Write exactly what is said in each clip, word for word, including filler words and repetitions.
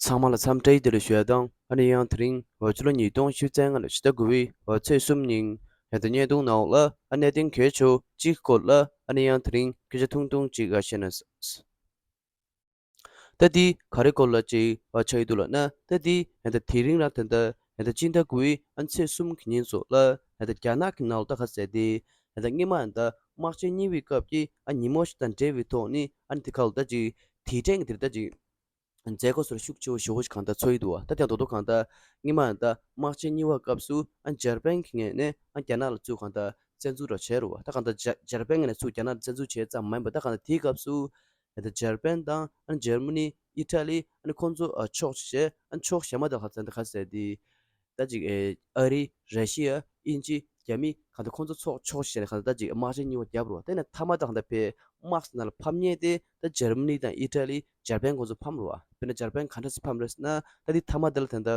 ཚང་མ་ལ་འཚམས་འདྲི་བདེ་ལེགས་ཞུ་ཡ་དང་། ཨ་ནི་ཡང་དེ་རིང་འོ་ཕྱི་ལོ་ཉིས་སྟོང་ཉི་ཤུ་རྩ་ལྔ་ལོའི་ཕྱི་ཟླ་དགུ་པའི་འོ་ཚེས་གསུམ་ཉིན་ཡང་ད་བརྙན་ཐུང་ནང་ལ་ཨ་གནད་དོན་གལ་ཆེ་བ་གཅིག་སྐོར་ལ་ཨ་ནི་ཡང་དེ་རིང་སྐད་ཆ་ཐུང་ཐུང་ཅིག་ཨ་བཤད་ན། ད་འདི་ག་རེ་སྐོར་ལ་ཅིག་ཨ་ཆགས་ཀྱི་འདུག་ལབ་ན། ད་འདི་ཡང་ད་དེ་རིང་ར་ད་ད་ཡང་ད་སྤྱི་ཟླ་དགུ་པའི་ཨ་ཚེས་གསུམ་གྱི་ཉིན་སོགས་ལ་ཡང་ད་རྒྱ་ནག་གི་ནང་ལ་ད་ག་ཟེར་ཏེ་ཡང་ད་སྔོན་མ་ཡང་ད་དམག་ཆེན་གཉིས་པའི་སྐབས་ཀྱི་ཨ་ཉིན་མོ་ཞིག་དང་འབྲེལ་བའི་ཐོག་ནས་ཨ་ནི་དེ་ག་ལ་ད་ཅིག་དེ་ཐེངས་ཀྱི་དེར་ད་ཅིག་མཛད་སྒོ་སོགས་ཤུགས་ཆེ་བོ་ཞེ་པོ་ཞིག་གང་ལྟར་ཚོགས་ཀྱི་འདུག་བ། ད་དེ་ཡང་ད་དུང་གང་ལྟར་སྔོན་མ་ཡང་ད་དམག་ཆེན་གཉིས་པའི་སྐབས་སུ་ཨ་འཇར་པན་གྱི་ངོས་ནས་ཨ་རྒྱ་ནག་ལ་ཚུར་གང་ལྟར་བཙན་འཛུལ་རོགས་བྱས་རེད་བ། ད་གང་ལྟར་འཇར་འཇར་པན་ངོས་ནས་ཚུར་རྒྱ་ནག་ལ་བཙན་འཛུལ་བྱས་ཙམ་མ་ཡིན་པ། ད་གང་ལྟར་དེའི་སྐབས་སུ་ད་འཇར་པན་དང་ཨ་འཇར་མ་ནི། ཨི་ཊ་ལི། ཨ་ནི་ཁོང་ཚོ་ཨ་ཕྱོགས་བཞི། ཨ་ནི་ཕྱོགས་བཞི་མ་དང་ག་ཚོད་འདི་ག་ཟེར་དེ། ད་ཅིག་ཨེ་ཨ་རི། ར་ཤི་ཡ། དབྱིན་ཇི། རྒྱ་མི། གང་ལྟར་ཁོང་ཚོ་ཚོགས་ཕྱོགས་བཞི་ནས་གང་ལྟར་ད་ཅིག་དམག་ཆེན་གཉིས་པ་བརྒྱབ་རེད་བ། དེ་ནས་མཐའ་མ་ད་གང་ལྟར་ཕའི་དམག་སའི་ནང་ལ་ཕམ་མཁན་དེ་ད་འཇར་མ་ནི་དང་ཨི་ཊ་ལི། འཇར་པན་ཁོང་ཚོ་ཕམ་རེད་བ། དཔེར་ན་འཇར་པན་ག་འདྲ་སེ་ཕམ་རེད་ཟེར་ན། ད་འདི་མཐའ་མ་དེ་ལ་ད་ལྟ་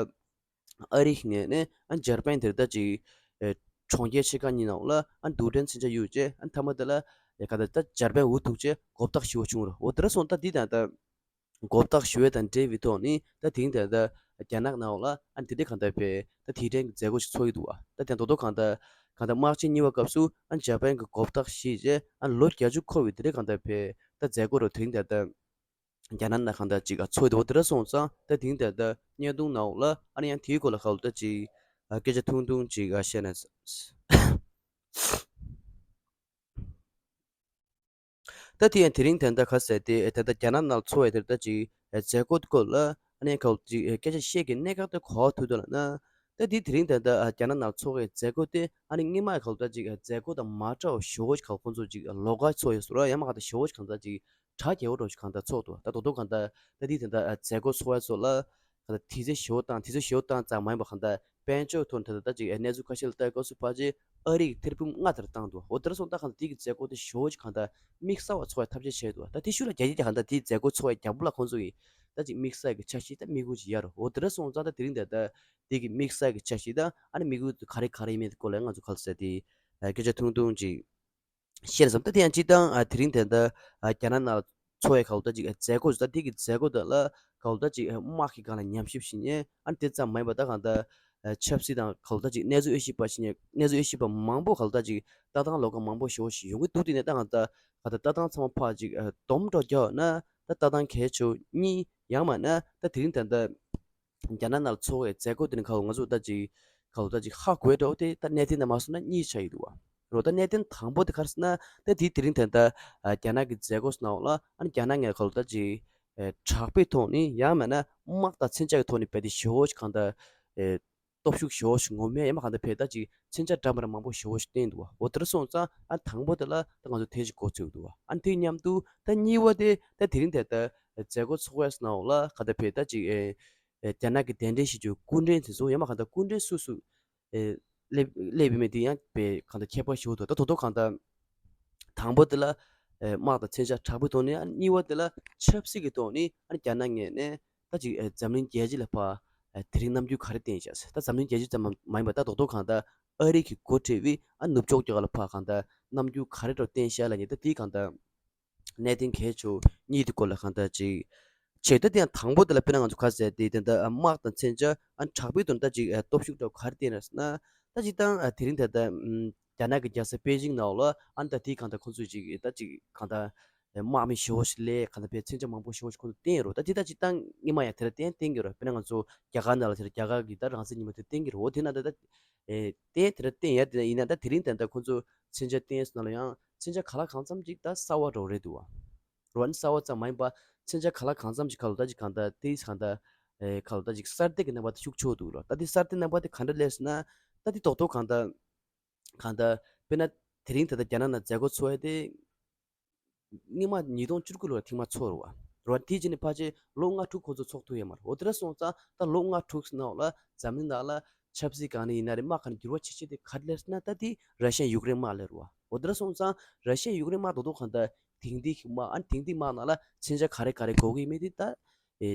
ཨ་རི་གི་ངོས་ནས་ཨ་འཇར་པན་དེར་ད་ཅིག་ཨེ་གྲོང་ཁྱེར་ཆེ་ཁག་གཉིས་ནང་ལ་ཨ་རྡུལ་ཕྲན་མཚོན་ཆ་གཡུགས་རྗེས། ཨ་མཐའ་མ་དེ་ལ་ཨེ་ག་ད་ད་འཇར་པན་འུ་ཐུག་རྗེས་མགོ་བཏགས་ཞེ་པོ་བྱུང་རེད། འོ་དེ་འདྲ་སོང་ཙང་ད་འདི་ད་ལྟ་མགོ་བཏགས་ཞུ་ཡས་དང་འབྲེལ་བའི་ཐོག་ནས་ད་དེང་དེ་ད་རྒྱ་ནག་ནང་ལ་ཨ་དེ་འདྲའི་གང་ལྟར་བས་ད་དེ་འདྲའི་མཛད་སྒོ་ཞིག་ཚོགས་ཀྱི་འདུག་བ། ད་དེ་ད་དུང་གང་ལྟར་གང་ལྟར་དམག་ཆེན་གཉིས་པའི་སྐབས་སུ་ཨ་འཇར་པན་གྱི་མགོ་བཏགས་བཞེས་རྗེས་ཨ་ལོ་བརྒྱད་ཅུ་འཁོར་བའི་དེ་འདྲའི་གང་ལྟར་བས་ད་མཛད་སྒོ་རུ་དེང་དེ་ད་རྒྱ་ནག་ནང་གང་ལྟར་ཅིག་ཚོགས་ཀྱི་འདུག་བ། དེ་འདྲ་སོང་ཙང་ད་དེང་དེ་ད་བརྙན་ཐུང་ནང་ལ་ཨ་ནི་ཡང་དེའི་སྐོར་ལ་ག་ལ་ད་ཅིག་ཨ་སྐད་ཆ་ཐུང་ཐུང་ཅིག་ཨ་བཤད་ན། ད་དེ་ཡང་དེ་རིང་ད་ལྟ་ག་ཟེར་ཏེ་ད་ལྟ་རྒྱ་ནག་ནང་འཚོགས་ཡས་དེར་ད་ཅིག་མཛད་སྒོ་སྐོར་ལ་ཨ་ནི་ག་ཅིག་སྐད་ཆ་བཤད་ཀྱི་གནད་འགག་དེ་ག་པར་ཐུག་འདུག་ལབ་ན། ད་དེ་དེ་རིང་ད་ལྟ་རྒྱ་ནག་ནང་འཚོགས་ཡས་མཛད་སྒོ་དེ་ཨ་ནི་སྔོན་མ་ག་ད་ཅིག་མཛད་སྒོ་དང་མ་འདྲ་བ་ཞེ་པོ་ཞིག་ག་ཁོང་ཚོ་ཅིག་ལོགས་ཀ་ཚོགས་ཡོད་སོགས་ལ་ཡང་མ་ག་ད་ཞེ་པོ་ཞིག་གང་ལྟར་ཅིག་གྲ་རྒྱས་པོ་འདྲ་ཞིག་གང་ལྟར་ཚོགས་འདུག་ད་དོ་དོ་གང་ལྟར་ད་དེ་ད་ལྟ་མཛད་སྒོ་ཚོགས་ཡས་སོགས་ལ་གང་ལྟར་དུས་ཚོད་ཞེ་པོ་བཏང་། དུས་ཚོད་ཞེ་པོ་བཏང་ཙམ་མ་ཡིན་པ་གང་ལྟར་དཔལ་འབྱོར་ཐོག་ནས་ད་ལྟ་ཅིག་གནས་ཚུལ་ཁ་ཤས་ལ་ལྟ་སྐབས་སུ་ཕལ་ཆེར་ཨ་རི་གི་ཐེར་འབུམ་ལྔ་དེར་བཏང་འདུག་འོ་དེ་འདྲ་སོང་ཙང་ད་གང་ལྟར་དེ་གི་མཛད་སྒོ་དེ་ཞེ་པོ་ཅིག་གང་ལྟར་དམིགས་བསལ་བ་ཚོགས་ཡ་ཐབས་ཤེས་བྱས་འདུག་ད་དེ་ཤུགས་ལ་རྒྱ་ཆེ་གང་ལྟར་དེའི་མཛད་སྒོ་ཚོགས་ཡ་རྒྱབ་ལ་ཁོང་ཚོ་གི་ད་ཅིག་དམིགས་བསལ་གྱི་འཆར་གཞི་ད་དམིགས་ཡུལ་ཅིག་ཡོད་རེད། འོ་དེ་འདྲ་སོང་ཙང་ད་དེ་རིང་ད་ལྟ་དེ་གི་དམིགས་བསལ་གྱི་འཆར་གཞི་ད་ཨ་ནི་དམིགས་ཡུལ་ག་རེ་ག་རེ་ཡིན་མིན་སྐོར་ལ་ང་ཚོ་ག་ལ་ཟེར་དེ་སྐད་ཆ་ཐུང་ཐུང་ཅིག་བཤད་བསམ། ད་དེ་ཡང་སྤྱིར་བཏང་ཨ་དེ་རིང་དེ་འདྲ་ཨ་རྒྱ་ནག་ནང་འཚོགས་ཡས་ག་ལ་ད་ཅིག་ཨ་མཛད་སྒོ་ད་དེ་གི་མཛད་སྒོ་དེ་ལ་ག་ལ་ད་ཅིག་ཨ་དམག་གི་སྒང་ལ་ཉམས་ཞིབ་བྱེད་མཁན་ཨ་དེ་ཙམ་མ་ཡིན་པ་ད་གང་ལྟར་ཨ་ཆབ་སྲིད་དང་ག་ལ་ད་ཅིག་གནས་ཚུལ་དབྱེ་ཞིབ་པ་བྱེད་མཁན། གནས་ཚུལ་དབྱེ་ཞིབ་པ་མང་པོ་ག་ལ་ད་ཅིག་ལྟ་སྟངས་ལོགས་ཀ་མང་པོ་ཞེ་པོ་ཞིག་ཡོང་གི་འདུག་དེ་ནས་ད་གང་ལྟར་ག་ད་ལྟ་སྟངས་ཚང་མ་ཕར་ཅིག་ཨ་སྡོམ་འགྲོ་རྒྱག་ན་ད་ལྟ་སྟངས་གལ་ཆེ་བ་གཉིས། ཡང་མིན་ན་ད་དེ་རིང་དེ་འདྲ་རྒྱ་ནག་ནང་ལ་འཚོགས་པའི་མཛད་སྒོ་དེ་ནི་ག་ལ་ང་ཚོ་ད་ཅིག་ག་ལ་ད་ཅིག་ཧ་གོ་ཡ་འདྲ་བོ་དེ་ད་གནད་དོན་དང་མ་སོང་ན་གཉིས་ཆགས་ཡོད་འདུག་བ། རོ་ད་གནད་དོན་དང་པོ་དེ་ག་རེ་ཟེར་ན། ད་དེ་དེ་རིང་དེ་འདྲ་རྒྱ་ནག་གི་མཛད་སྒོ་ཟེར་ནའང་ལ་ཨ་ནི་རྒྱ་ནག་ནས་ག་ལ་ད་ཅིག་དྲག་པོའི་ཐོག་ནས་ཡང་མིན་ན་དམག་དང་མཚོན་ཆ་གི་ཐོག་ནས་རྦད་དེ་ཞེ་པོ་ཞིག་གང་ལྟར་སྟོབས་ཤུགས་ཞེ་པོ་ཞིག་ངོམ་ཡ། ཡང་མིན་གང་ལྟར་བས་ད་ཅིག་མཚོན་ཆ་འདྲ་མི་འདྲ་མང་པོ་ཞེ་པོ་ཞིག་བསྟན་འདུག་བ། འོ་དེ་འདྲ་སོང་ཙང་ཨ་དང་པོ་དེ་ལ་ད་ང་ཚོ་དེ་ཞིག་གོ་ཚོད་འདུག་བ། ཨ་དེ་མཉམ་དུ་ད་གཉིས་པ་དེ་ད་དེ་རིང་དེ་ལྟར་མཛད་སྒོ་ཚོགས་པའི་ནང་ལ་གང་ལྟར་བས་ད་ཅིག་ཨེ་ཨེ་རྒྱ་ནག་གི་གདན་འདྲེན་ཞུས་རྒྱུ་སྐུ་མགྲོན་དེ་ཚོ་ཡང་མིན་གང་ལྟར་སྐུ་མགྲོན་སུ་སུ་ཨེ་སླེབས་སླེབས་ཡོད་མེད་དེ་ཡང་དཔེ་གང་ལྟར་ཁྱད་པར་ཞིག་འདུག་ད་དོ་དོ་གང་ལྟར་དང་པོ་དེ་ལ་ཨེ་དམག་དང་མཚོན་ཆ་དྲག་པོའི་ཐོག་ནས། ཨ་གཉིས་པ་དེ་ལ་ཆབ་སྲིད་ཀྱི་ཐོག་ནས་ཨ་རྒྱ་ནག་ངོས་ནས་ད་ཅིག་ཨེ་འཛམ་གླིང་རྒྱལ་སྤྱི་ལ་ཕར་ཨེ་དེ་རིང་རྣམ་འགྱུར་ག་རེ་བསྟན་ཤག་ད་འཛམ་གླིང་རྒྱལ་སྤྱི་ཙམ་མ་ཡིན་པར་ད་དོ་དོ་གང་ལྟར་ཨ་རི་གི་འགོ་ཁྲིད་པས་ཨ་ནུབ་ཕྱོགས་ཀྱི་ཁ་ལ་ཕར་གང་ལྟར་རྣམ་འགྱུར་ག་རེ་འདྲ་བསྟན་ཤག་ལབ་མཁན་ད་དེ་གང་ལྟར་གནད་དོན་གལ་ཆེ་བོ་གཉིས་དེ་སྐོར་ལ་གང་ལྟར་ཅིག་བྱས། ད་དེ་ཡང་དང་པོ་དེ་ལ་དཔེར་ན་ང་ཚོ་ག་ཟེར་དེ་དེ་འདྲ་དམག་དང་མཚོན་ཆ་ཨ་དྲག་པོའི་དོན་ད་ཅིག་སྟོབས་ཤུགས་འདྲ་ག་རེ་བསྟན་རེད་ཟེར་ན། ད་ཅིག་ད་དེ་རིང་ད་ལྟ་རྒྱ་ནག་གི་རྒྱལ་ས་པེ་ཅིང་ནང་ལ་ཨ་ད་དེ་གང་ལྟར་ཁོང་ཚོས་ཅིག་ད་ཅིག་གང་ལྟར་དམག་མི་ཞེ་པོ་ཞིག་སླེབས། གང་ལྟར་བས་མཚོན་ཆ་མང་པོ་ཞེ་པོ་ཞིག་ཁོང་ཚོས་བསྟན་ཡོད་རེད། ད་ཅིག་ད་ཅིག་ད་སྔོན་མ་ཡང་དེ་འདྲ་བསྟན་བསྟན་གྱི་རེད། དཔེར་ན་ང་ཚོ་རྒྱ་གར་ནང་ལ་དེ་རྒྱ་གར་གྱི་ད་རང་བཙན་ཉིན་མོ་དེ་བསྟན་གྱི་རེད། འོ་དེ་ན་ད་ད་ཨེ་བསྟན་དེ་འདྲ་བསྟན་ཡ་དེ་ཡིན་ན། ད་དེ་རིང་ད་ལྟ་ཁོང་ཚོ་མཚོན་ཆ་བསྟན་ཟེར་ན་ལ་ཡང་མཚོན་ཆ་གང་ལ་གང་འཚམ་ཅིག་ད་གསར་པ་འདྲ་བོ་རེད་འདུག་བ། རོ་ཨ་ནི་གསར་པ་ཙམ་མ་ཡིན་པ་མཚོན་ཆ་གང་ལ་གང་འཚམ་ཅིག་ག་ལ་ད་ཅིག་གང་ལྟར་དེ་གང་ལྟར་ཨེ་ག་ལ་ད་ཅིག་གསར་གཏོད་ཀྱི་རྣམ་པ་དེ་ཤུགས་ཆེ་བོ་འདུག་རོ། ད་དེ་གསར་གཏོད་རྣམ་པ་དེ་ག་འདྲ་སླེབས་ཟེར་ན། ད་དེ་རྡོག་རྡོག་གང་ལྟར་གང་ལྟར་དཔེར་ན་དེ་རིང་ད་ལྟ་རྒྱ་ནག་ནང་མཛད་སྒོ་ཚོགས་ཡ་དེ་སྔོན་མ་ཉིས་སྟོང་བཅུ་དགུ་ལོར་ཐེངས་མ་ཚོགས་རེད་བ། རེད་བ། དེའི་རྗེས་ནས་ཕལ་ཆེར་ལོ་ལྔ་དྲུག་ཁོ་ཚོ་ཚོགས་ཐུབ་ཡོད་མ་རེད། འོ་དེ་འདྲ་སོང་ཙང་ད་ལོ་ལྔ་དྲུག་ནང་ལ་འཛམ་གླིང་ནང་ལ་ཆབ་སྲིད་སྒང་ནས་ཡིན་ན་རེད། དམག་སྒང་ནས་འགྱུར་བ་ཆེ་ཤོས་དེ་ག་རེ་སླེབས་ཟེར་ན། ད་དེ་ར་ཤི་ཡ་ཡུཀ་རེན་དམག་སླེབས་རེད་བ། འོ་དེ་འདྲ་སོང་ཙང་ར་ཤི་ཡ་ཡུཀ་རེན་དམག་རྡོག་རྡོག་གང་ལྟར་དེང་དུས་ཀྱི་དམག་ཨ་ནི་དེང་དུས་དམག་ནང་ལ་མཚོན་ཆ་ག་རེ་ག་རེ་དགོས་ཀྱི་མེད་དེ་ད་ཨེ་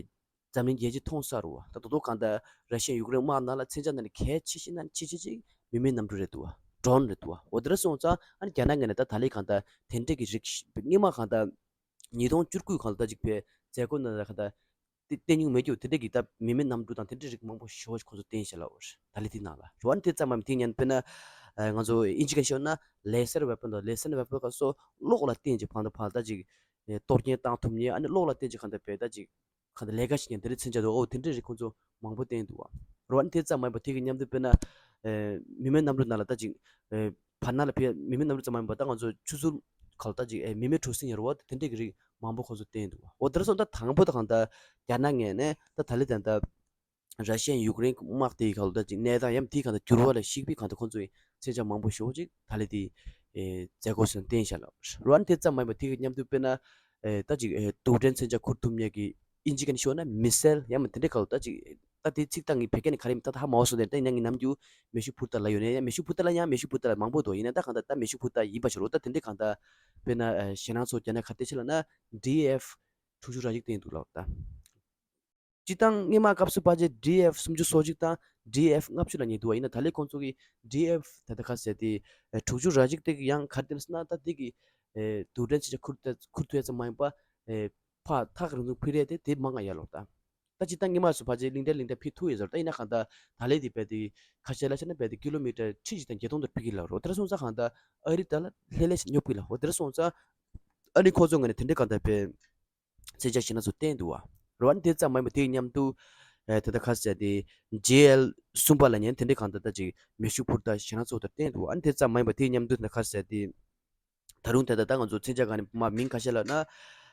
འཛམ་གླིང་རྒྱལ་སྤྱིས་མཐོང་ཚར་རེད་བ། ད་རྡོག་རྡོག་གང་ལྟར་ར་ཤི་ཡ་ཡུཀ་རེན་དམག་ནང་ལ་མཚོན་ཆ་ནང་ནས་གལ་ཆེ་ཤོས་ནང་ནས་ཆེ་ཤོས་ཅིག་མི་མེད་གནམ་གྲུ་རེད་འདུག་བ། ཌོ་རོན་རེད་འདུག་བ། འོ་དེ་འདྲ་སོང་ཙང་ཨ་ནི་རྒྱ་ནག་ངོས་ནས་ད་ད་ལོའི་གང་ལྟར་དེ་འདྲས་ཀྱི་རིགས་ཤིག་སྔོན་མ་གང་ལྟར་ཉིས་སྟོང་བཅུ་དགུ་གང་ལྟར་ཅིག་པའི་མཛད་སྒོ་ནང་ལ་གང་ལྟར་ དེ་བསྟན་མྱོང་མེད་རྒྱུ་དེ་འདྲ་གི་ད་མི་མེད་གནམ་གྲུ་དང་དེ་འདྲ་རིགས་མང་པོ་ཞེ་པོ་ཁོ་ཚོ་བསྟན་ཤག་ལ། འོ་ད་ལས་དེ་ནང་ལ་རོ་ཨན་དེ་ཙམ་མམ་དེ་ཉན་དཔེར་ན་ང་ཚོ་ཨིན་ཇི་ག་ཤོད་ན་ལེ་སར་ཝེ་པོན་དང་ལེ་སར་ཝེ་པོན་ཁ་སོ་གློག་ལ་བརྟེན་ཅིག་ཕང་ད་ཕང་ད་ཅིག་གཏོར་སྐྱོན་བཏང་ཐུབ་ཉེ་ཨ་ནི་གློག་ལ་བརྟེན་ཅིག་གང་ད་བས་ད་ཅིག་གང་ད་ལས་ཀ་ཞིག་ཉན་དེ་རིགས་མཚོན་ཆ་དུ་འོ་དེ་འདྲ་རིགས་ཁོ་ཚོ་མང་པོ་བསྟན་འདུག་བ། རོ་ཨན་དེ་ཙམ་མམ་དེ་གི་མཉམ་དུ་དཔེར་ན་མི་མེད་གནམ་གྲུ་ནང་ལ་ད་ཅིག་བར་ན་ལ་ཕེ་མི་མེད་གནམ་གྲུ་ཙམ་མ་ཡིན་པ་ད་ང་ཚོ་ཆུ་ཚོད་ཁ་ལ་ད་ཅིག་མི་མེད་གྲུ་གཟིངས་ཡོད་རེད་བ། དེ་འདྲ་གི་རིགས་མང་པོ་ཁོ་ཚོ་བསྟན་འདུག་བ། འོ་དེར་སོང་ད་དང་པོ་ད་གང་ད་རྒྱ་ནག་ངོས་ནས་ད་ད་ལི་ད་ད་ར་ཤི་ཡ་ཡུཀ་རེན་དམག་དེའི་ཁ་ལ་ད་ཅིག་གནས་སྟངས་ཡམ་དེའི་གང་ད་འགྱུར་བ་ལ་གཞིགས་པའི་གང་ད་ཁོ་ཚོའི་མཚོན་ཆ་མང་པོ་ཞེ་པོ་ཅིག་ད་ལི་དེ་མཛད་སྒོ་སོང་བསྟན་ཤག་ལ། རོ་ཨན་དེ་ཙམ་མ་ཡིན་པ་དེ་གི་མཉམ་དུ་དཔེར་ན་ད་ཅིག་རྡུལ་ཕྲན་མཚོན་ཆ་ཁུར་ཐུབ་མཁན་གྱི་ཨིན་ཇི་ག་ནས་ཤོད་ན་མི་སེལ་ཡང་མིན་དེ་འདྲའི་ཁ་ལ་ད་ཅིག་ད་དེ་ཚིག་ཐག་ངས་བེད་སྐད་ནས་ག་རེ་མིན་ད་ད་ཧ་མ་བ་སོང་དེ་ད་ཡིན་ན་ངས་ནམ་རྒྱུན་མེ་ཤུགས་འཕུར་མདའ་ལ་ཡོད་ནས་ཡང་མེ་ཤུགས་འཕུར་མདའ་ལ་ཡང་མེ་ཤུགས་འཕུར་མདའ་ལ་མང་པོ་འདུག་ཡིན་ན་ད་གང་ད་ད་མེ་ཤུགས་འཕུར་མདའ་ཡིན་པ་ཞིག་རོ། ད་དེ་འདྲའི་གང་ད་དཔེར་ན་ཞེད་སྣང་ཚོ་རྒྱ་ནག་ཁ་གཏད་ཆེ་ལ་ན་ཌི་ཨེཕ་དྲུག་ཅུ་རེ་གཅིག་བསྟན་འདུག་ལ། ད་སྤྱི་བཏང་སྔོན་མ་སྐབས་སུ་ཕལ་ཆེར་ཌི་ཨེཕ་སུམ་ཅུ་སོ་གཅིག་དང་ཌི་ཨེཕ་ལྔ་བཅུ་ལ་ཉེ་འདུག་བ། ཡིན་ན་ད་ལས་ཁོང་ཚོ་གི་ཌི་ཨེཕ་ད་ལྟ་ཁ་ཟེར་དེ་དྲུག་ཅུ་རེ་གཅིག་དེ་ཡང་ག་རེ་བསྟན་སོང་ན་ད་དེ་གི་རྡུལ་ཕྲན་ཆེ་ཆ་ཁུར་ཏེ་ཁུར་ཐུབ་ཡ་ཙམ་མ་ཡིན་པ། ཕར་ཐག་རིང་ཐུང་འཕུར་ཡ་དེ་དེ་མང་ང་ཡ་ལོག་ད། ད་སྤྱི་བཏང་སྔོན་མ་སུ་ཕལ་ཆེར་གླིང་ཕྲན་གླིང་ཕྲན་འཕུར་ཐུབ་ཡོད་ཟེར། ད་ཡིན་ན་གང་ད་ད་ལས་དེ་བས་དེ་ཁ་ཤས་ལ་བྱས་ན་བས་དེ་ཀི་ལོ་མི་ཊར་ཁྲི་གཅིག་དང་བརྒྱད་སྟོང་དུ་འཕུར་གི་ལ་རོ། དེར་སོང་ཙང་གང་ད་ཨ་རི་ད་ལ་ལྷེ་ལེ་ཉོབ་གི་ལ་འོ། དེར་སོང་ཙང་ཨ་རི་ཁོ་ཚོ་ངོས་ནས་དེ་འདྲའི་གང་ད་བས། མཚོན་ཆ་ཞེད་སྣང་ཚོ་བསྟན་འདུག་བ། རོ་ཨ་ནི་དེ་ཙམ་མ་ཡིན་པ་དེའི་མཉམ་དུ། ཨེ་དེ་ལྟར་ཁ་ཟེར་ཏེ། ཇེ་ཨེལ་གསུམ་པ་ལ་ཉན་དེ་འདྲའི་གང་ད་ལྟ་ཅིག་མེ་ཤུགས་འཕུར་མདའ་ཞེད་སྣང་ཚོ་དེ་བསྟན་འདུག་བ། ཨ་ནི་དེ་ཙམ་མ་ཡིན་པ་དེའི་མཉམ་དུ་དེ་ལྟར་ཁ་ཟེར་ཏེ། ད་རུང་དེ་ལྟར་ད་ང་ཚོ་མཚོན་ཆ་གང་ནས་མ་མིང་ཁ་ཤས་ལབ་ན།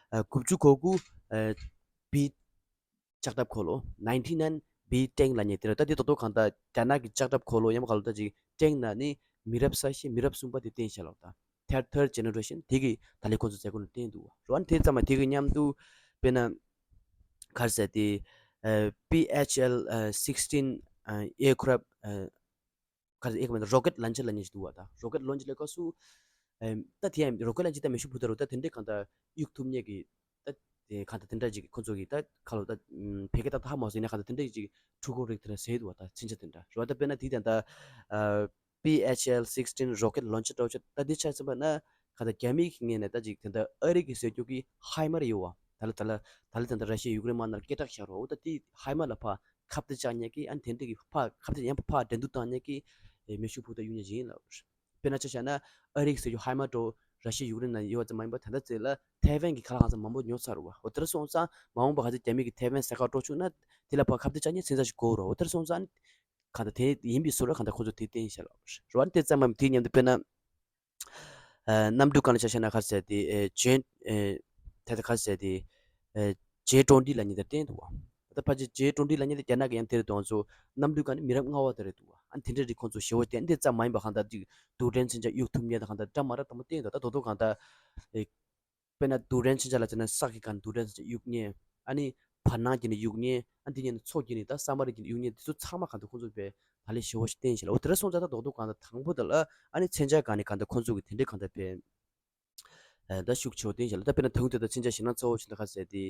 ཨ་དགུ་བཅུ་གོ་དགུ། ཨ་བི་ལྕགས་ཁྲབ་འཁོར་ལོ། ནའིན་ཊི་ནའིན་བི་ཊེང་ལབ་མཁན་དེ་རེད། ད་དེ་ད་དུང་གང་ལྟར་རྒྱ་ནག་གི་ལྕགས་ཁྲབ་འཁོར་ལོ་ཡང་མ་ག་ལོ་ད་ཅིག་ཊེང་ནང་ནས་མི་རབས་གསར་ཤོས་མི་རབས་གསུམ་པ་དེ་བསྟན་ཤག་ལོ། ད་third third generation དེ་གི་ད་ལས་ཁོ་ཚོ་མཛད་སྒོ་ནང་བསྟན་འདུག་བ། རོ་ཨ་ནི་དེ་ཙམ་མ་དེ་གི་མཉམ་དུ་དཔེར་ན་ག་རེ་ཟེར་ཏེ། པི་ཨེཆ་ཨེལ་sixteen aircraft ག་རེ་ཟེར་ཨེ་ཁ་མེད་རོ་ཀེཊ་ལོན་ཆར་ལབ་མཁན་ཞིག་འདུག་བ། ད་རོ་ཀེཊ་ལོན་ཆར་ལབ་སྐབས་སུ་ད་དེ་ཡང་རོ་ཀེཊ་ལོན་ཆར་ད་མེ་ཤུགས་འཕུར་མདའ་རོ་ད་དེ་འདྲའི་གང་ལྟར་གཡུག་ཐུབ་མཁན་གི་ད་དེ་གང་ལྟར་དེ་འདྲ་ཅིག་ཁོ་ཚོ་གི་ད་ཁ་ལོ་ད་ཕལ་སྐད་ད་ད་ཧ་མ་སོང་ཡིན་ན་གང་ལྟར་དེ་འདྲ་ཅིག་འཕྲུལ་འཁོར་རིགས་དེ་འདྲ་ཟེར་འདུག་བ། ད་མཚོན་ཆ་དེ་འདྲ་རོ། ད་དཔེར་ན་དེ་ད་ད་པི་ཨེཆ་ཨེལ་sixteen rocket launcher འདྲ་བོ་ཅིག་ད་འདི་ཆ་ཚང་པ་ན་ག་ད་རྒྱ་མི་གི་ངོས་ནས་ད་ཅིག་དེ་འདྲ་ཨ་རི་གི་ཟེར་རྒྱུ་གི་ཧའི་མར་ཡོད་བ། ད་ལ་ད་ལ་ད་ལ་དེ་འདྲ་ར་ཤི་ཡ་ཡུཀ་རེན་དམག་ནང་སྐད་གྲགས་ཤར་བ། འོ་ད་དེ་ཧའི་མར་ལ་ཕར་ཁ་གཏད་བཅག་མཁན་གི་ཨ་ནི་དེ་འདྲ་གི་ཕར་ཁ་གཏད་ཡང་ཕར་འགྲན་བསྡུར་བཏང་མཁན་གི་མེ་ཤུགས་འཕུར་མདའ་གཡུག་མཁན་ཅིག་ཡིན་ལབ། དཔེར་ན་ཆ་བཞག་ན་ཨ་རི་གི་ཟེར་རྒྱུ་ཧའི་མར་འདྲ་བོ་ར་ཤི་ཡ་ཡུཀ་རེན་ནང་ཡོད་པ་ཙམ་མ་ཡིན་པར་ད་ལྟ་ཚེ་ལ་ཐའེ་ཝན་གྱི་ཁ་ལག་ཧང་སང་མང་པོ་ཉོ་ཚར་བ། འོ་དེར་སོང་ཙང་མ་འོངས་པ་ག་ཚོད་རྒྱ་མི་གིས་ཐའེ་ཝན་ཟ་ཁ་སྤྲོད་བཅུག་ན་དེ་ལ་ཕར་ཁ་གཏད་བཅག་མཁན་མཚོན་ཆ་ཞིག་དགོས་རོ། འོ་དེར་སོང་ཙང་གང་ལྟར་དེ་ཡིན་པའི་བཟོ་འདྲ་གང་ལྟར་ཁོ་ཚོ་དེ་བསྟན་ཤག་ལ་རོ། ཨ་ནི་དེ་ཙམ་མམ་དེའི་མཉམ་དུ་དཔེར་ན་གནམ་གྲུ་སྒང་ལ་ཆ་བཞག་ན་ག་ཟེར་ཏེ་ཇེ་ད་ལྟ་ག་ཟེར་ཏེ་ཇེ་ཊོན་ཊི་ལབ་མཁན་དེ་བསྟན་འདུག་བ། ད་ཕལ་ཆེར་ཇེ་ཊོན་ཊི་ལབ་མཁན་དེ་རྒྱ་ནག་གི་ཡང་དེ་རེད་འདུག་ང་ཚོ་གནམ་གྲུའི་སྒང་ནས་མི་རབས་ལྔ་པ་དེ་རེད་འདུག་བ། ཨ་ནི་དེ་འདྲ་རིགས་ཁོང་ཚོ་ཞེ་པོ་བསྟན་འདི་ཙམ་མ་ཡིན་པ་གང་ལྟར་ཅིག་རྡུལ་ཕྲན་མཚོན་ཆ་གཡུག་ཐུབ་མཁན་དང་གང་ལྟར་འདྲ་མ་འདྲ་དང་པོ་བསྟན་འདུག་ད་དོ་དོ་གང་ལྟར་དཔེར་ན་རྡུལ་ཕྲན་མཚོན་ཆ་ལ་བྱས་ན་སྲེག་གི་སྒང་ནས་རྡུལ་ཕྲན་མཚོན་ཆ་གཡུག་མཁན། ཨ་ནི་བར་སྣང་བརྒྱུད་ནས་གཡུག་མཁན། ཨ་འདི་གཉིས་ནི་མཚོ་བརྒྱུད་ནས་ད་ས་མ་རི་བརྒྱུད་ནས་གཡུག་མཁན་འདི་ཚོ་ཚང་མ་གང་ལྟར་ཁོང་ཚོ་བས་ད་ལས་ཞེ་པོ་ཞིག་བསྟན་ཤག་ལ། འོ་དེ་འདྲ་སོང་ཙང་ད་རྡོག་རྡོག་གང་ལྟར་དང་པོ་དེ་ལ་ཨ་ནི་མཚོན་ཆ་སྒང་ནས་གང་ལྟར་ཁོང་ཚོ་གི་དེ་འདྲའི་གང་ལྟར་བས་ད་ཤུགས་ཆེ་བ་བསྟན་ཤག་ལ། ད་དཔེར་ན་ད་རུང་དེ་ལྟར་མཚོན་ཆ་ཞེད་སྣང་ཚ་བོ་ཞིག་འདུག་ག་ཟེར་ཏེ།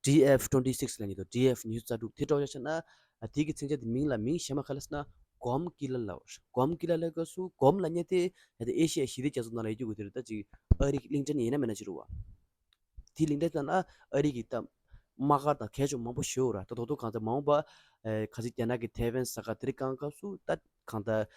ཌི་ཨེཕ་twenty six ལབ་མཁན་འདུག་ཌི་ཨེཕ་ཉི་ཤུ་རྩ་དྲུག་དེ་འདྲ་བ་ཆ་བཞག་ན། དེ་གི་མཚོན་ཆ་དེ་མིང་ལ་མིང་གཞན་མ་ག་རེ་ཟེར་ན་གོམ་ཀི་ལར་ལབ། གོམ་ཀི་ལར་ལབ་སྐབས་སུ་གོམ་ལབ་མཁན་དེ་ད་ལྟ་ཨེ་ཤི་ཡ་ཞི་བདེ་རྒྱ་མཚོ་ནང་ལ་ཡོད་རྒྱུ་གི་དེ་རེད། ད་ཅིག་ཨ་རི་གི་གླིང་ཕྲན་ཡིན་ན་མིན་ན་ཅིག་རེད་བ། དེ་གླིང་ཕྲན་ནང་ལ་ཨ་རི་གི་ད་དམག་སྒར་དང་གད་ཕྱོགས་མང་པོ་ཞིག་ཡོད་རེད། ད་རྡོག་རྡོག་གང་ལྟར་མ་འོངས་པ་ག་ཚོད་རྒྱ་ནག་གི་ཐའེ་ཝན་ཟ་ཁང་དེ་རིགས་གང་སྐབས་སུ་ད་གང་ལྟར་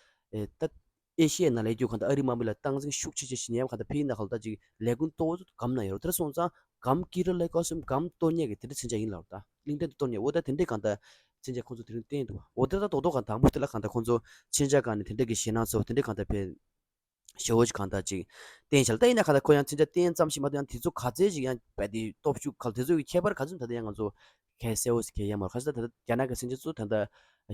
ད་ཨེ་ཤི་ཡའི་ནང་ལ་ཡོད་རྒྱུ་གང་ལྟར་ཨ་རིའི་དམག་མི་ལ་སྟངས་འཛིན་ཤུགས་ཆེ་ཆེ་ཞིག་ཉན་པ་གང་ལྟར་ཕིའི་ནང་ཁ་ལ་ད་ཅིག་ལས་ཁུངས་གཙོ་བོ་ཚོ་གམ་ནང་ཡོད་རེད། དེ་འདྲ་སོང་ཙང་གམ་ཀི་ལར་ལབ་སྐབས་སུ་གམ་གཏོར་མཁན་གྱི་དེ་འདྲ་མཚོན་ཆ་ཡིན་ལབ། ད་གླིང་ཕྲན་དེ་གཏོར་མཁན། འོ་ད་དེ་འདྲའི་གང་ལྟར་མཚོན་ཆ་ཁོང་ཚོ་དེ་རིང་བསྟན་འདུག་འོ་ད་ད་རྡོག་རྡོག་གང་དང་པོ་དེ་ལ་གང་ལྟར་ཁོང་ཚོ་མཚོན་ཆ་སྒང་ནས་དེ་འདྲ་གི་ཞེད་སྣང་ཚ་བོ་དེ་འདྲ་གང་ལྟར་བས་ཞེ་པོ་ཅིག་གང་ལྟར་ཅིག་བསྟན་ཤག་ལ། ད་ཡིན་ན་གང་ལྟར་ཁོ་ཡང་མཚོན་ཆ་བསྟན་ཙམ་ཞིག་མ་གཏོགས་ཡང་དེ་ཚོ་ག་ཚད་ཅིག་ཡང་བས་དེ་སྟོབས་ཤུགས་ག་དེ་ཚོ་གི་ཁྱད་པར་ག་ཚོད་ད་ལྟ་ཡང་ང་ཚོ་གལ་གསལ་བོ་ཞིག་གལ་ཡང་མ་རེད། ག་ཚོད་ད་ལྟ་རྒྱ་ནག་གི་མཚོན་ཆ་ཚོ་ད་ལྟ་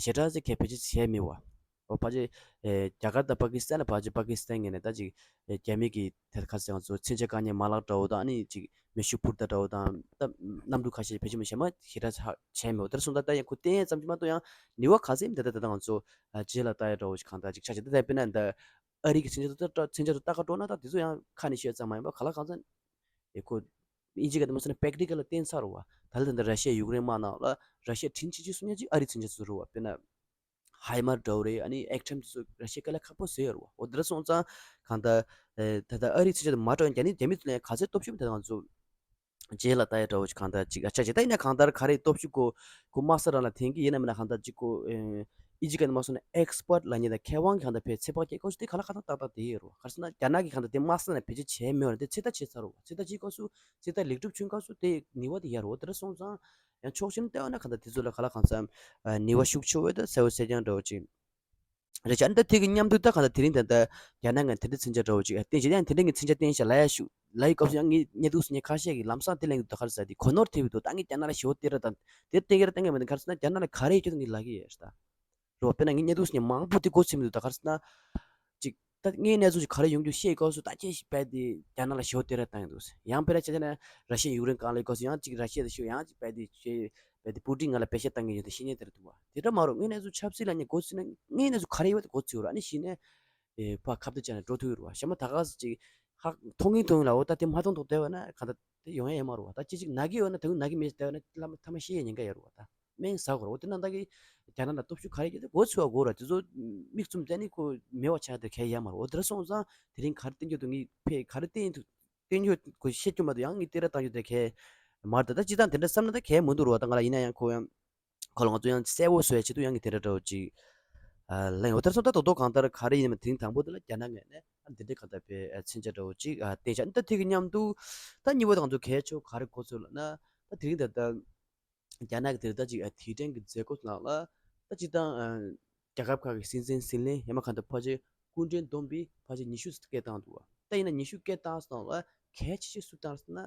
ཞེ་དྲག་ཅིག་གལ་བེད་སྤྱོད་བྱས་མེད་བ། འོ་ཕལ་ཆེར་རྒྱ་གར་དང་པ་ཀི་སི་ཐན་ལ་ཕལ་ཆེར་པ་ཀི་སི་ཐན་ངོས་ནས་ད་ཅིག་རྒྱ་མི་གི་དེ་ག་ཚོད་ང་ཚོ་མཚོན་ཆ་བཀག་ཉར་མ་ལག་འདྲ་བོ་དང་ཨ་ནི་ཅིག་མེ་ཤུགས་འཕུར་མདའ་འདྲ་བོ་དང་ད་གནམ་གྲུ་ཁ་ཤས་བེད་སྤྱོད་མི་བྱེད་མ་ཞེ་དྲག་ཆགས་བྱས་མེད། འོ་དེར་སོང་ད་ད་ཡང་ཁོ་བསྟན་ཙམ་གྱིས་མ་གཏོགས་ཡང་ནུས་པ་ག་ཚད་མི་འདུག་ད་ད་ང་ཚོ་རྗེས་ལ་ལྟ་ཡ་འདྲ་བོ་ཞིག་གང་ལྟར་ཅིག་ཆགས་ཀྱི་འདུག་ད་དཔེར་ན་ད་ཨ་རི་གི་མཚོན་ཆ་ཚོ་ད་མཚོན་ཆ་ཚོ་ལྟ་ག་འགྲོ་ན་ད་དེ་ཚོ་ཡང་ཁ་ནས་བཤད་ཙམ་མ་ཡིན་པ་ག་ལ་གང་ཚ་ཨེ་ཁོ་ཨིན་ཇི་ག་དེ་མ་སོང་ན་པེག་ཊི་ཀལ་ལ་བསྟན་ཚར་བ། ད་ལ་ད་ད་ར་ཤི་ཡ་ཡུཀ་རེན་དམག་ནང་ལ་ར་ཤི་ཡ་དྲིན་ཆེ་ཆེ་གསུང་ཡ་ཅིག་ཨ་རི་མཚོན་ཆ་ཚོ་རེད་བ། དཔེར་ན། ཧའི་མར་འདྲ་བོ་རེད། ཨ་ནི་ཨེག་ཊམ་དེ་ཚོ་ར་ཤི་ཡ་དཀའ་ལས་ཁག་པོ་བཟོས་ཡོད་རེད་བ། འོ་འདི་འདྲ་སོང་ཙང་གང་ལྟར་ཨེ་ད་ལྟ་ཨ་རིའི་མཚོན་ཆ་དེ་མ་སྤྲོད་ན་རྒྱ་ནི་རྒྱ་མི་ཚོ་ལ་ཡང་ག་ཚད་སྟོབས་ཤུགས་མི་འདུག་ད་ང་ཚོ་ རྗེས་ལ་ལྟ་ཡ་འདྲ་བོ་ཅིག་གང་ལྟར་ཅིག་ཨ་ཆ་ཅིག་ད་ཡིན་ན་གང་ལྟར་ག་རེ་སྟོབས་ཤུགས་ཀོ་ཁོ་དམག་ས་རང་ལ་འཐེན་གྱི་ཡིན་ན་མིན་ན་གང་ལྟར་ཅིག་ཁོ་ཨིན་ཇི་སྐད་ནས་མ་སོང་ན་ཨེག་སི་པར་ལ་ཉེ་ད་མཁས་དབང་གི་གང་ལྟར་ཕེ་ཚེ་དཔག་སྐྱེ་ཁོ་ཚོ་དེ་ག་ལ་གང་ལྟར་ཏག་ཏག་དེ་ཡོད་རོ། ག་རེ་ཟེར་ན་རྒྱ་ནག་གི་གང་ལྟར་དེ་དམག་ས་ནས་བེད་སྤྱོད་བྱས་མེད་བ་ན་དེ་ཚེ་ད་བྱས་ཚར་རོ། ཚེ་ད་བྱས་ཁོ་ཚོ་ཚེ་ད་ལེགས་གྲུབ་བྱུང་ཁོ་ཚོ་དེ་ནི་བ་དེ་ཡོད་རོ། དེ་འདྲ་སོང་ཙང་ཡང་ཕྱོགས་གཞན་ལྟ་བ་ན་གང་ལྟར་དེ་ཚོ་ལ་ག་ལ་གང་ཙམ་ནི་བ་ཤུགས་ཆེ་བས་ད་གསལ་བོ་གསལ་རྐྱང་འདྲ་བོ་ཅིག་རེད་ཆ་ནི་ད་དེ་གི་མཉམ་དུ་ད་ག་ད་དེ་རིང་ད་ད་རྒྱ་ནག་ངས་དེ་འདྲ་མཚོན་ཆ་འདྲ་བོ་ཅིག་བསྟན་བྱས་ཡང་དེ་འདྲ་གི་མཚོན་ཆ་བསྟན་བྱས་ལ་ཡ་ཤུ་ལ་ཡི་སྐབས་སུ་ཡང་ངས་གཉེན་སྡུག་སུ་ངས་ཁ་ཤས་ཀྱི་ལམ་སང་དེ་ལན་གྱི་ད་ག་རེ་ཟ་དེ་གོ་ནོར་ཐེབས་འདུག་ད་ངས་རྒྱ་ནག་ལ་ཞེ་བོ་སྟེར་ར་དང་དེ་བསྟན་གྱི་ར་བསྟན་གྱི་མི་འདུག་ག་རེ་ཟེར་ན་རྒྱ་ནག་ལ་ག་རེ་ཡོད་ཀྱི་ངས་ལབ་ཀྱི་ཡོད་ད། རོ་དཔེར་ན་ངས་གཉེན་སྡུག་སུ་ངས་མང་པོ་དེ་གོ་ཚིམ་འདུག་ད་ག་རེ་ཟེར་ན་ཅིག་ད་ངས་གནས་ཚུལ་ཅིག་ག་རེ་ཡོང་རྒྱུ་ཤེས་སྐབས་སུ་ད་ཅི་ཞིག་བས་དེ་རྒྱ་ནག་ལ་ཞེ་བོ་སྟེར་ར་བཏང་ཡོད་འདུག་ཡང་དཔེར་ན་ཆ་བཞག་ན་ར་ཤི་ཡ་ཡུཀ་རེན་གང་ལ་སྐབས་སུ་ཡང་ཅིག་ར་ཤི་ཡ་དེ་ཞུ་ཡང་ཅིག་བས་དེ་ཞེ་བས་དེ་པུ་ཏིན་ང་ལ་བེད་སྤྱོད་བཏང་གི་ཡོད་དེ་ཤེས་ཉེན་དེ་ར་འདུག་བ། དེ་འདྲ་མ་རུང་ངས་གནས་ཚུལ་ཆབ་སྲིད་ལ་ངས་གོ་ཚིག་ན་ངས་གནས་ཚུལ་ག་རེ་ཡོད་པ་དེ་གོ་ཚིག་རུ་ཨ་ནི་གཞི་ནས་ཨེ་ཕ་ཁ་བརྡ་བྱས་ནས་འགྲོ་ཐུབ་ཡོད་རུ་བ། ཞྭ་མོ་ད་ག་ཟེ་ཅིག་ཧ་མཐོང་གིན་མཐོང་གིན་ལ་འོ་ད་དེ་མ་མཐོང་མཐོང་བསྡད་པ་ན་ག་ད་དེ་ཡོང་ཡ་ཡོད་མ་རུ་བ། ད་ཅི་ཅིག་ན་གི་ཡོད་ན་དེ་ན་གི་མེད་བསྡད་པ་ན་ལ་མ་ཐ་མ་ཤི་ཡ་ཉེན་ཁ་ཡོད་རུ་བ། ད་སྨན་ཟ་དགོས་རུ་འོ་དེ་ན་ད་གི་རྒྱ་ནག་ལ་སྟོབས་ཤུགས་ག་རེ་ཡོད་དེ་གོ་ཚུལ་བ་གོ་ར་དེ་ཚོ་མིག་བཙུམ་བསྡད་ནི་ཁོ་མེད་བ་ཆགས་དེ་གལ་ཡ་མ་རུ་བ། འོ་དེ་ར་སོང་ཙང་དེ་རིང་ག་རེ་བསྟན་རྒྱུ་འདུག་ངས་ཕེ་ག་རེ་བསྟན་འདུག་བསྟན་རྒྱུ་ཁོ་ཤེས་རྒྱུ་མ་གཏོགས་ཡང་ངས་བལྟས་ར་བཏང་རྒྱུ་དེ་གས་མ་རེད། ད་ལྟ་སྤྱི་བཏང་དེ་འདྲ་བསམ་ན་ད་གས་མི་འདུག་རུ་བ། ད་ང་ལ་ཡིན་ན་ཡང་ཁོ་ཡང་ཁོ་ལ་ང་ཚོ་ཡང་གསལ་བོ་བཟོ་ཡ་ཆེད་དུ་ཡང་ངས་དེ་འདྲ་འདྲ་བོ་ཅིག་ལན་འོ་དེར་སོང་ད་དོ་དོ་གང་ལྟར་ག་རེ་ཡིན་ནམ་དེ་རིང་དང་པོ་དེ་ལ་རྒྱ་ནག་ངོས་ནས་ཨ་འདི་འདྲའི་གང་ལྟར་པའི་མཚོན་ཆ་འདྲ་བོ་ཅིག་བསྟན་བྱ་འདི་ད་དེ་གི་མཉམ་དུ་ད་གཉིས་པ་དང་ང་ཚོ་གལ་ཆེ་བ་ག་རེ་གོ་ཚོད་ལ་ན་ད་དེ་རིང་ད་ལྟ། རྒྱ་ནག་གི་དེར་ད་ཅིག་ཨ་དེ་ཕྲན་གྱི་མཛད་སྒོ་ནང་ལ་ད་སྤྱི་བཏང་ཨ་རྒྱལ་ཁབ་ཁག་གི་སྲིད་འཛིན་ཟིན་ལེན་ཡང་མ་གང་ལྟར་ཕལ་ཆེར་སྐུ་མགྲོན་བསྡོམས་པས་ཕལ་ཆེར་ཉི་ཤུ་ཙམ་སྐད་བཏང་འདུག་བ། ད་ཡིན་ན་ཉི་ཤུ་སྐད་བཏང་སོང་ལ་གལ་ཆེ་ཤོས་སུ་བཏང་ཟེར་ན་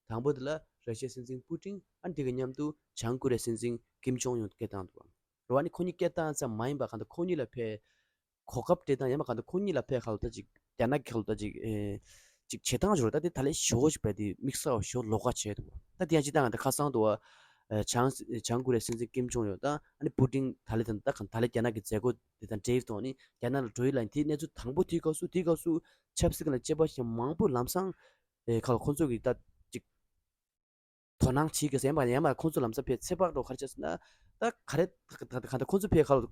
དང་པོ་དེ་ལ་ར་ཤི་ཡའི་སྲིད་འཛིན་པུ་ཏིན། ཨ་འདི་གི་མཉམ་དུ་བྱང་ཀོ་རི་ཡའི་སྲིད་འཛིན་ཀིམ་ཇོང་ཡུན་སྐད་བཏང་འདུག་བ། རེད་བ། ཨ་ནི་ཁོ་གཉིས་སྐད་བཏང་ཙམ་མ་ཡིན་པ་གང་ལྟར་ཁོ་གཉིས་ལ་ཕལ་གོ་སྐབས་སྤྲད་སྟངས་ཡང་མ་གང་ལྟར་ཁོ་གཉིས་ལ་ཕེབས་ཁ་ལོ་ད་ཅིག་རྒྱ་ནག་གི་ཁ་ལོ་ད་ཅིག་ཨེ་ཅིག་བྱེད་སྟངས་ཞོར་ད་དེ་ད་ལས་ཞོ་ཞིག་བས་དེ་དམིགས་བསལ་ཞོ་ལོགས་ཀ་བྱས་འདུག་ད་དེ་ཡང་ཅི་ལྟར་ང་ད་ཁ་སང་དུ་བ་བྱང་བྱང་ཀོ་རི་ཡའི་སྲིད་འཛིན་ཀིམ་ཇོང་ཡོད་ད་ཨ་ནི་པུ་ཏིན་ད་ལས་ད་ད་གང་ད་ལས་རྒྱ་ནག་གི་མཛད་སྒོ་དེ་དང་འབྲེལ་ཡོད་ཐོག་ནི་རྒྱ་ནག་ལ་འགྲོ་ཡི་ལ་དེ་གནས་ཚུལ་དང་པོ་དེའི་སྐབས་སུ་དེའི་སྐབས་སུ་ཆབ་སྲིད་ཀྱི་ལ་དཔྱད་པ་ཞིག་མང་པོ་ལམ་སང་ཨེ་ཁ་ལོ་ཁོང་ཚོ་གི་ད་ཅིག་དོ་སྣང་བྱེད་དགོས་ཟེར་ཡང་མ་ཡང་མ་ཁོང་ཚོ་ལམ་སང་ཕེབས་ཚེ་དཔག་འགྲོ་ག་རེ་བྱས་ཟེར་ན་ད་ག་རེ་ད་ག་ད་ཁོང་ཚོ་ཕེབས་ཁ་ལོ་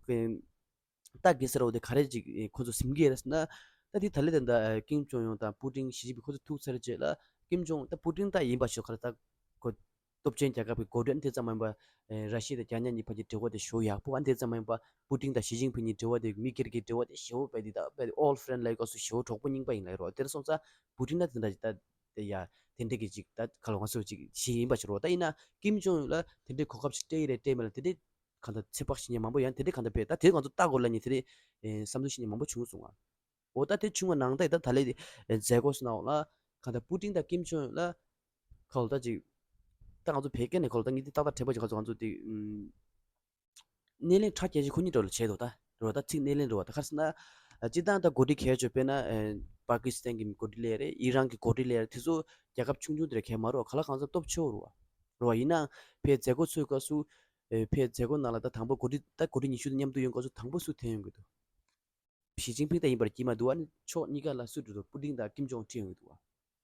ད་གེ་སར་འོ་དེ་ག་རེ་ཅིག་ཁོ་ཚོ་སེམས་ཀྱི་རེད་ཟེར་ན། ད་དེ་ད་ལེ་དེ་འདྲ་ཀིམ་ཇོང་ཡོང་དང་པུ་ཏིན་ཞི་ཅིན་ཕིང་ཁོ་ཚོ་ཐུག་ཚར་རྗེས་ལ་ཀིམ་ཇོང་ད་པུ་ཏིན་ད་ཡིན་པ་ཞོ་ག་རེ་ད་ཁོ་སྟོབས་ཆེན་རྒྱལ་ཁབ་ཀྱི་འགོ་ཁྲིད་ཨ་དེ་ཙམ་མ་ཡིན་པ་ར་ཤི་ཡ་དང་རྒྱ་ནག་གཉིས་བར་གྱི་འབྲེལ་བ་དེ་ཞོ་ཡག་པོ་ཨ་དེ་ཙམ་མ་ཡིན་པ་པུ་ཏིན་དང་ཞི་ཅིན་ཕིང་གཉིས་འབྲེལ་བ་དེ་མི་སྒེར་གྱི་འབྲེལ་བ་དེ་ཞོ་བས་དེ་ད་བས་ཨོལ་ཕྲེན་ལའི་ཀོ་སུ་ཞོ་གྲོགས་པོ་རྙིང་པ་ཡིན་ལ་རོ། དེར་སོང་ཙང་པུ་ཏིན་ད་དེ་འདྲ་ད་དེ་ཡ་དེ་འདྲ་གི་ཅིག་ད་ག་ལ་ང་ཚོ་ཅིག་ཞི་ཡིན་པ་ཞིག་རོ། ད་ཡིན་ན་ཀིམ་ཇོང་ཡོང་ལ་དེ་འདྲའི་གོ་སྐབས་ཤིག་སྤྲད་ཡི་རེད་སྤྲད་མེད་ལ་དེ་འདྲའི་གང་ལྟར་ཚེ་དཔག་བྱེད་མཁན་མང་པོ་ཡང་དེ་འདྲའི་གང་ལྟར་བས་ད་དེ་ང་ཚོ་ལྟ་དགོས་ལ་ནི་དེ་འདྲའི་བསམ་ཚུལ་བྱེད་མཁན་མང་པོ་བྱུང་སོང་ང་། འོ་ད་དེ་བྱུང་བ་ནང་ད་ད་ད་ལས་མཛད་སྒོ་སུ་ནའོ་ལ་གང་ལྟར་པུ་ཏིན་དང་ཀིམ་ཇོང་ཡོན་ལ་ཁ་ལོ་ད་ཅིག་ད་ང་ཚོ་བོད་སྐད་ནས་ཁ་ལོ་ད་ངས་དེ་ཏག་ཏག་དྲན་པ་ཅིག་ང་ཚོ་ང་ཚོ་དེ་སྣེ་ལེན་ཁྲ་རྒྱས་ཅིག་ཁོ་གཉིས་འགྲོ་ལ་བྱས་འདུག་ད་རོ་ད་ཚིག་སྣེ་ལེན་རོ་བ་ད་ག་རེ་ཟེར་ན་སྤྱི་བཏང་ད་འགོ་ཁྲིད་གལ་ཆེ་དཔེར་ན་པ་ཀི་སི་ཐན་གྱི་འགོ་ཁྲིད་ལས་རེད། ཨི་རན་གྱི་འགོ་ཁྲིད་ལས་རེད། དེ་ཚོ་རྒྱལ་ཁབ་ཆུང་ཆུང་དེ་ར་གལ་མ་རོ་ག་ལ་གང་ཚ་སྟོབས་ཆེ་བོ་རོ་བ་རོ་བ་ཡིན་ན་ཕའི་མཛད་སྒོ་ཚོའི་སྐབས་སུ་ཕའི་མཛད་སྒོ་ནང་ལ་ད་དང་པོ་འགོ་ཁྲིད་ད་འགོ་ཁྲིད་ཉི་ཤུ་དང་མཉམ་དུ་ཡོང་སྐབས་སུ་དང་པོ་སུ་འཐེན་ཡོང་གི་འདུག་ཞི་ཅིན་ཕིང་ད་ཡིན་པར་གྱིས་མ་འདུག་ཨ་ནི་ཕྱོགས་གཉིས་ཀ་ལ་སུ་འགྲོ་འདུག་པུ་ཏིན་དང་ཀིམ་ཇོང་ཁྲིད་ཡོང་གི་འདུག་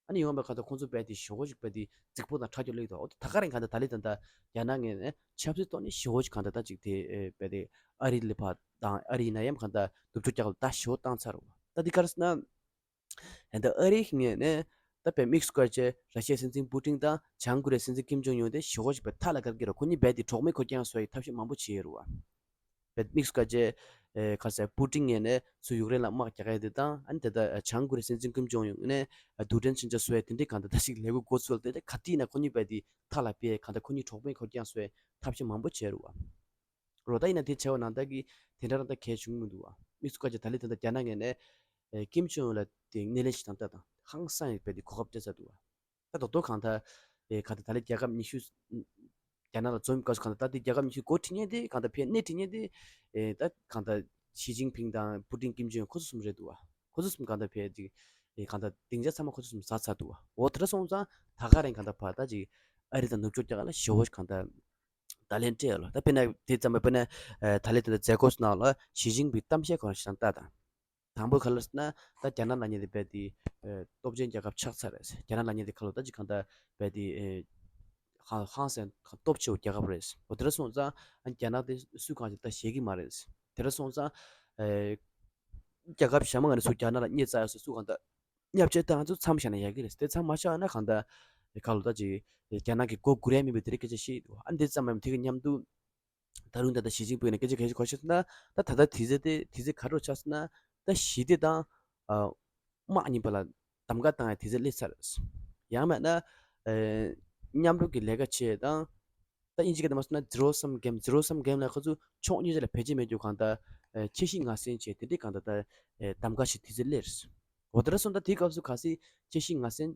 ཨ་ནི་ཡོང་བའི་ཁ་ཐོག་ཁོང་ཚོ་རྦད་དེ་ཞོགས་ཤིག་རྦད་དེ་རྫིག་པོ་དང་ཁྲ་རྒྱུ་ལེགས་དང་འོ་ད་ག་རེ་གང་ལྟར་ད་ལི་ད་ལྟ་རྒྱ་ནག་ངོས་ནས་ཆབ་སྲིད་ཐོག་ནས་ཞོགས་ཤིག་གང་ལྟར་ད་ཅིག་དེ་རྦད་དེ་ཨ་རི་ལི་ཕ་དང་ཨ་རི་ཡིན་ན་ཡང་གང་ལྟར་ནུབ་ཕྱོགས་རྒྱ་གར་ལ་ད་ཞོགས་བཏང་ཚར་རོ། ད་འདི་ག་རེ་ཟེར་ན། ད་ཨ་རིའི་ངོས་ནས་ད་བའི་དམིགས་སུ་བཀར་བྱས་ར་ཤི་ཡའི་སྲིད་འཛིན་པུ་ཏིན་དང་བྱང་ཀོ་རི་ཡའི་སྲིད་འཛིན་ཀིམ་ཇོང་ཡོན་དེ་ཞོགས་ཤིག་བའི་མཐའ་ལ་བཀར་གྱི་རོ། ཁོ་གཉིས་རྦད་དེ་གྲོགས་མེད་འཁོར་རྐྱང་བཟོ་ཡའི་ཐབས་ཤེས་མང་པོ་བྱས་ཡོད་རེད་བ། བའི་དམིགས་སུ་བཀར་བྱས་ཨེ་ག་ཟེར་པུ་ཏིན་ངོས་ནས་ཚུར་ཡུཀ་རེན་ལ་དམག་རྒྱག་ཡ་དེ་དང་ཨ་ནི་དེ་ལྟར་བྱང་ཀོ་རི་ཡའི་སྲིད་འཛིན་ཀིམ་ཇོང་ཡོན་ནས་རྡུལ་ཕྲན་མཚོན་ཆ་བཟོ་ཡ་དེ་འདྲའི་གང་ལྟར་ད་ཞིག་ལས་འགུལ་འགོ་ཚུགས་ལ་དེ་ག་དུས་ན་ཁོ་གཉིས་རྦད་དེ་མཐའ་ལ་སྤེལ་གང་ལྟར་ཁོ་གཉིས་གྲོགས་མེད་འཁོར་རྐྱང་བཟོ་ཡའི་ཐབས་ཤེས་མང་པོ་བྱས་རེད་བ། རོ་ད་ཡིན་ན་དེ་བྱས་པ་ནང་ལྟར་གྱི་དེ་འདྲ་རང་ད་གལ་བྱུང་མི་འདུག་བ། དམིགས་སུ་བཀར་བྱས་ད་ལི་དེ་འདྲ་རྒྱ་ནག་ངོས་ནས་ཨེ་ཀིམ་ཇོང་ཡོན་ལ་དེ་སྣེ་ལེན་ཞིག་དང་ལྟ་དང་ཧང་སང་ཡོད་པའི་དེ་གོ་སྐབས་སྤྲད་ཚར་འདུག་བ། ད་རྡོག་རྡོག་གང་ལྟར་ཨེ་གང་ལྟར་ད་ལི་རྒྱལ་ཁབ་ཉི་ཤུ་རྒྱ་ནག་ལ་འཛོམས་སྐབས་སུ་གང་ལྟར་ད་དེ་རྒྱལ་ཁབ་ཉི་ཤུ་འགོ་ཁྲིད་མཁན་དེ་གང་ལྟར་ཕེ་སྣེ་ཁྲིད་མཁན་དེ་ཨེ་ད་གང་ལྟར་ཞི་ཅིན་ཕིང་དང་པུ་ཏིན་ཀིམ་ཇོང་ཡོན་ཁོ་ཚོ་གསུམ་རེད་འདུག་བ། ཁོ་ཚོ་གསུམ་གང་ལྟར་ཕེ་ཅིག་ཨེ་གང་ལྟར་སྡིངས་ཆ་ཚང་མ་ཁོ་ཚོ་གསུམ་ཟ་ཚར་འདུག་བ། འོ་དེ་འདྲ་སོང་ཙང་ད་ག་རེ་གང་ལྟར་ཕར་ད་ཅིག་ཨ་རི་དང་ནུབ་ཕྱོགས་རྒྱ་གར་ལ་ཞེ་བོ་གང་ལྟར། ད་ལན་སྤྲད་ཡོད་ལ་ད་དཔེར་ན་དེ་ཙམ་པ་དཔེར་ན་ད་ལན་དེ་འདྲ་མཛད་སྒོ་སུ་ནང་ལ་ཞི་ཅིན་ཕིང་གཏམ་བཤད་ཁོ་རང་ཞིག་དང་ལྟ་དང་། དང་པོ་ག་ལ་ཟེར་ན་ད་རྒྱ་ནག་ལབ་མཁན་དེ་རྦད་དེ་སྟོབས་ཆེན་རྒྱལ་ཁབ་ཆགས་ཚར་རེད། རྒྱ་ནག་ལབ་མཁན་དེ་ཁ་ལོ་ད་ཅིག་གང་ལྟར་རྦད་དེ་ཧང་ཧང་སང་སྟོབས་ཆེ་བའི་རྒྱལ་ཁབ་རེད། འོ་དེ་འདྲ་སོང་ཙང་རྒྱ་ནག་དེ་སུས་གང་ཞིག་ད་བཞེས་ཀྱི་མ་རེད། དེ་འདྲ་སོང་ཙང་རྒྱལ་ཁབ་གཞན་མ་ང་ནས་སུ་རྒྱ་ནག་ལ་རྙེད་ཚར་ཡ་སུ་སུ་གང་ལྟར། བརྙས་བཅོས་བཏང་ཚུལ་མཚམས་བཞག་ན་ཡག་གི་རེད། དེ་མཚམས་མ་བཞག་ན་གང་ལྟར་ ཁ་ལོ་ད་ཅིག་རྒྱ་ནག་གི་མགོ་སྒུར་ཡ་མིན་པའི་དེ་རིགས་སྐད་ཆ་བཤད་འདུག་ཨ་འདི་ཙམ་མ་ཡིན་དེ་གི་མཉམ་དུ་ད་རུང་ད་ལྟ་ཞི་ཅིན་ཕིང་ནས་སྐད་ཆ་ག་རེ་གོ་ཤེས་ན། ད་ད་ལྟ་དུས་ཚོད་དེ་དུས་ཚོད་ག་རེ་ཆགས་སོང་ན། ད་ཞི་བདེ་དང་ཨ་དམག་གཉིས་པ་ལ་གདམ་ག་བཏང་ཡ་དུས་ཚོད་སླེབས་ཚར། ཡང་མེད་ན་ཨ་མཉམ་རུབ་ཀྱི་ལས་ཀ་བྱེད་དང་། ད་དབྱིན་ཇི་སྐད་དུ་མ་སོང་ན་zero sum game, zero sum game ལ་ཁོ་ཚོ་ཕྱོགས་གཉིས་ཆ་ལ་བེད་སྤྱོད་མེད་རྒྱུ་གང་ལྟར་ཨ་ཁྱེད་ཤི་ང་གསོན་བྱས་དེ་འདྲའི་གང་ལྟར་ད་ཨ་གདམ་ག་ཞིག་དུས་ཚོད་སླེབས། འོ་དེ་འདྲ་སོང་ཙང་དེའི་སྐབས་སུ་གལ་སྲིད་ཁྱེད་ཤི་ང་གསོན་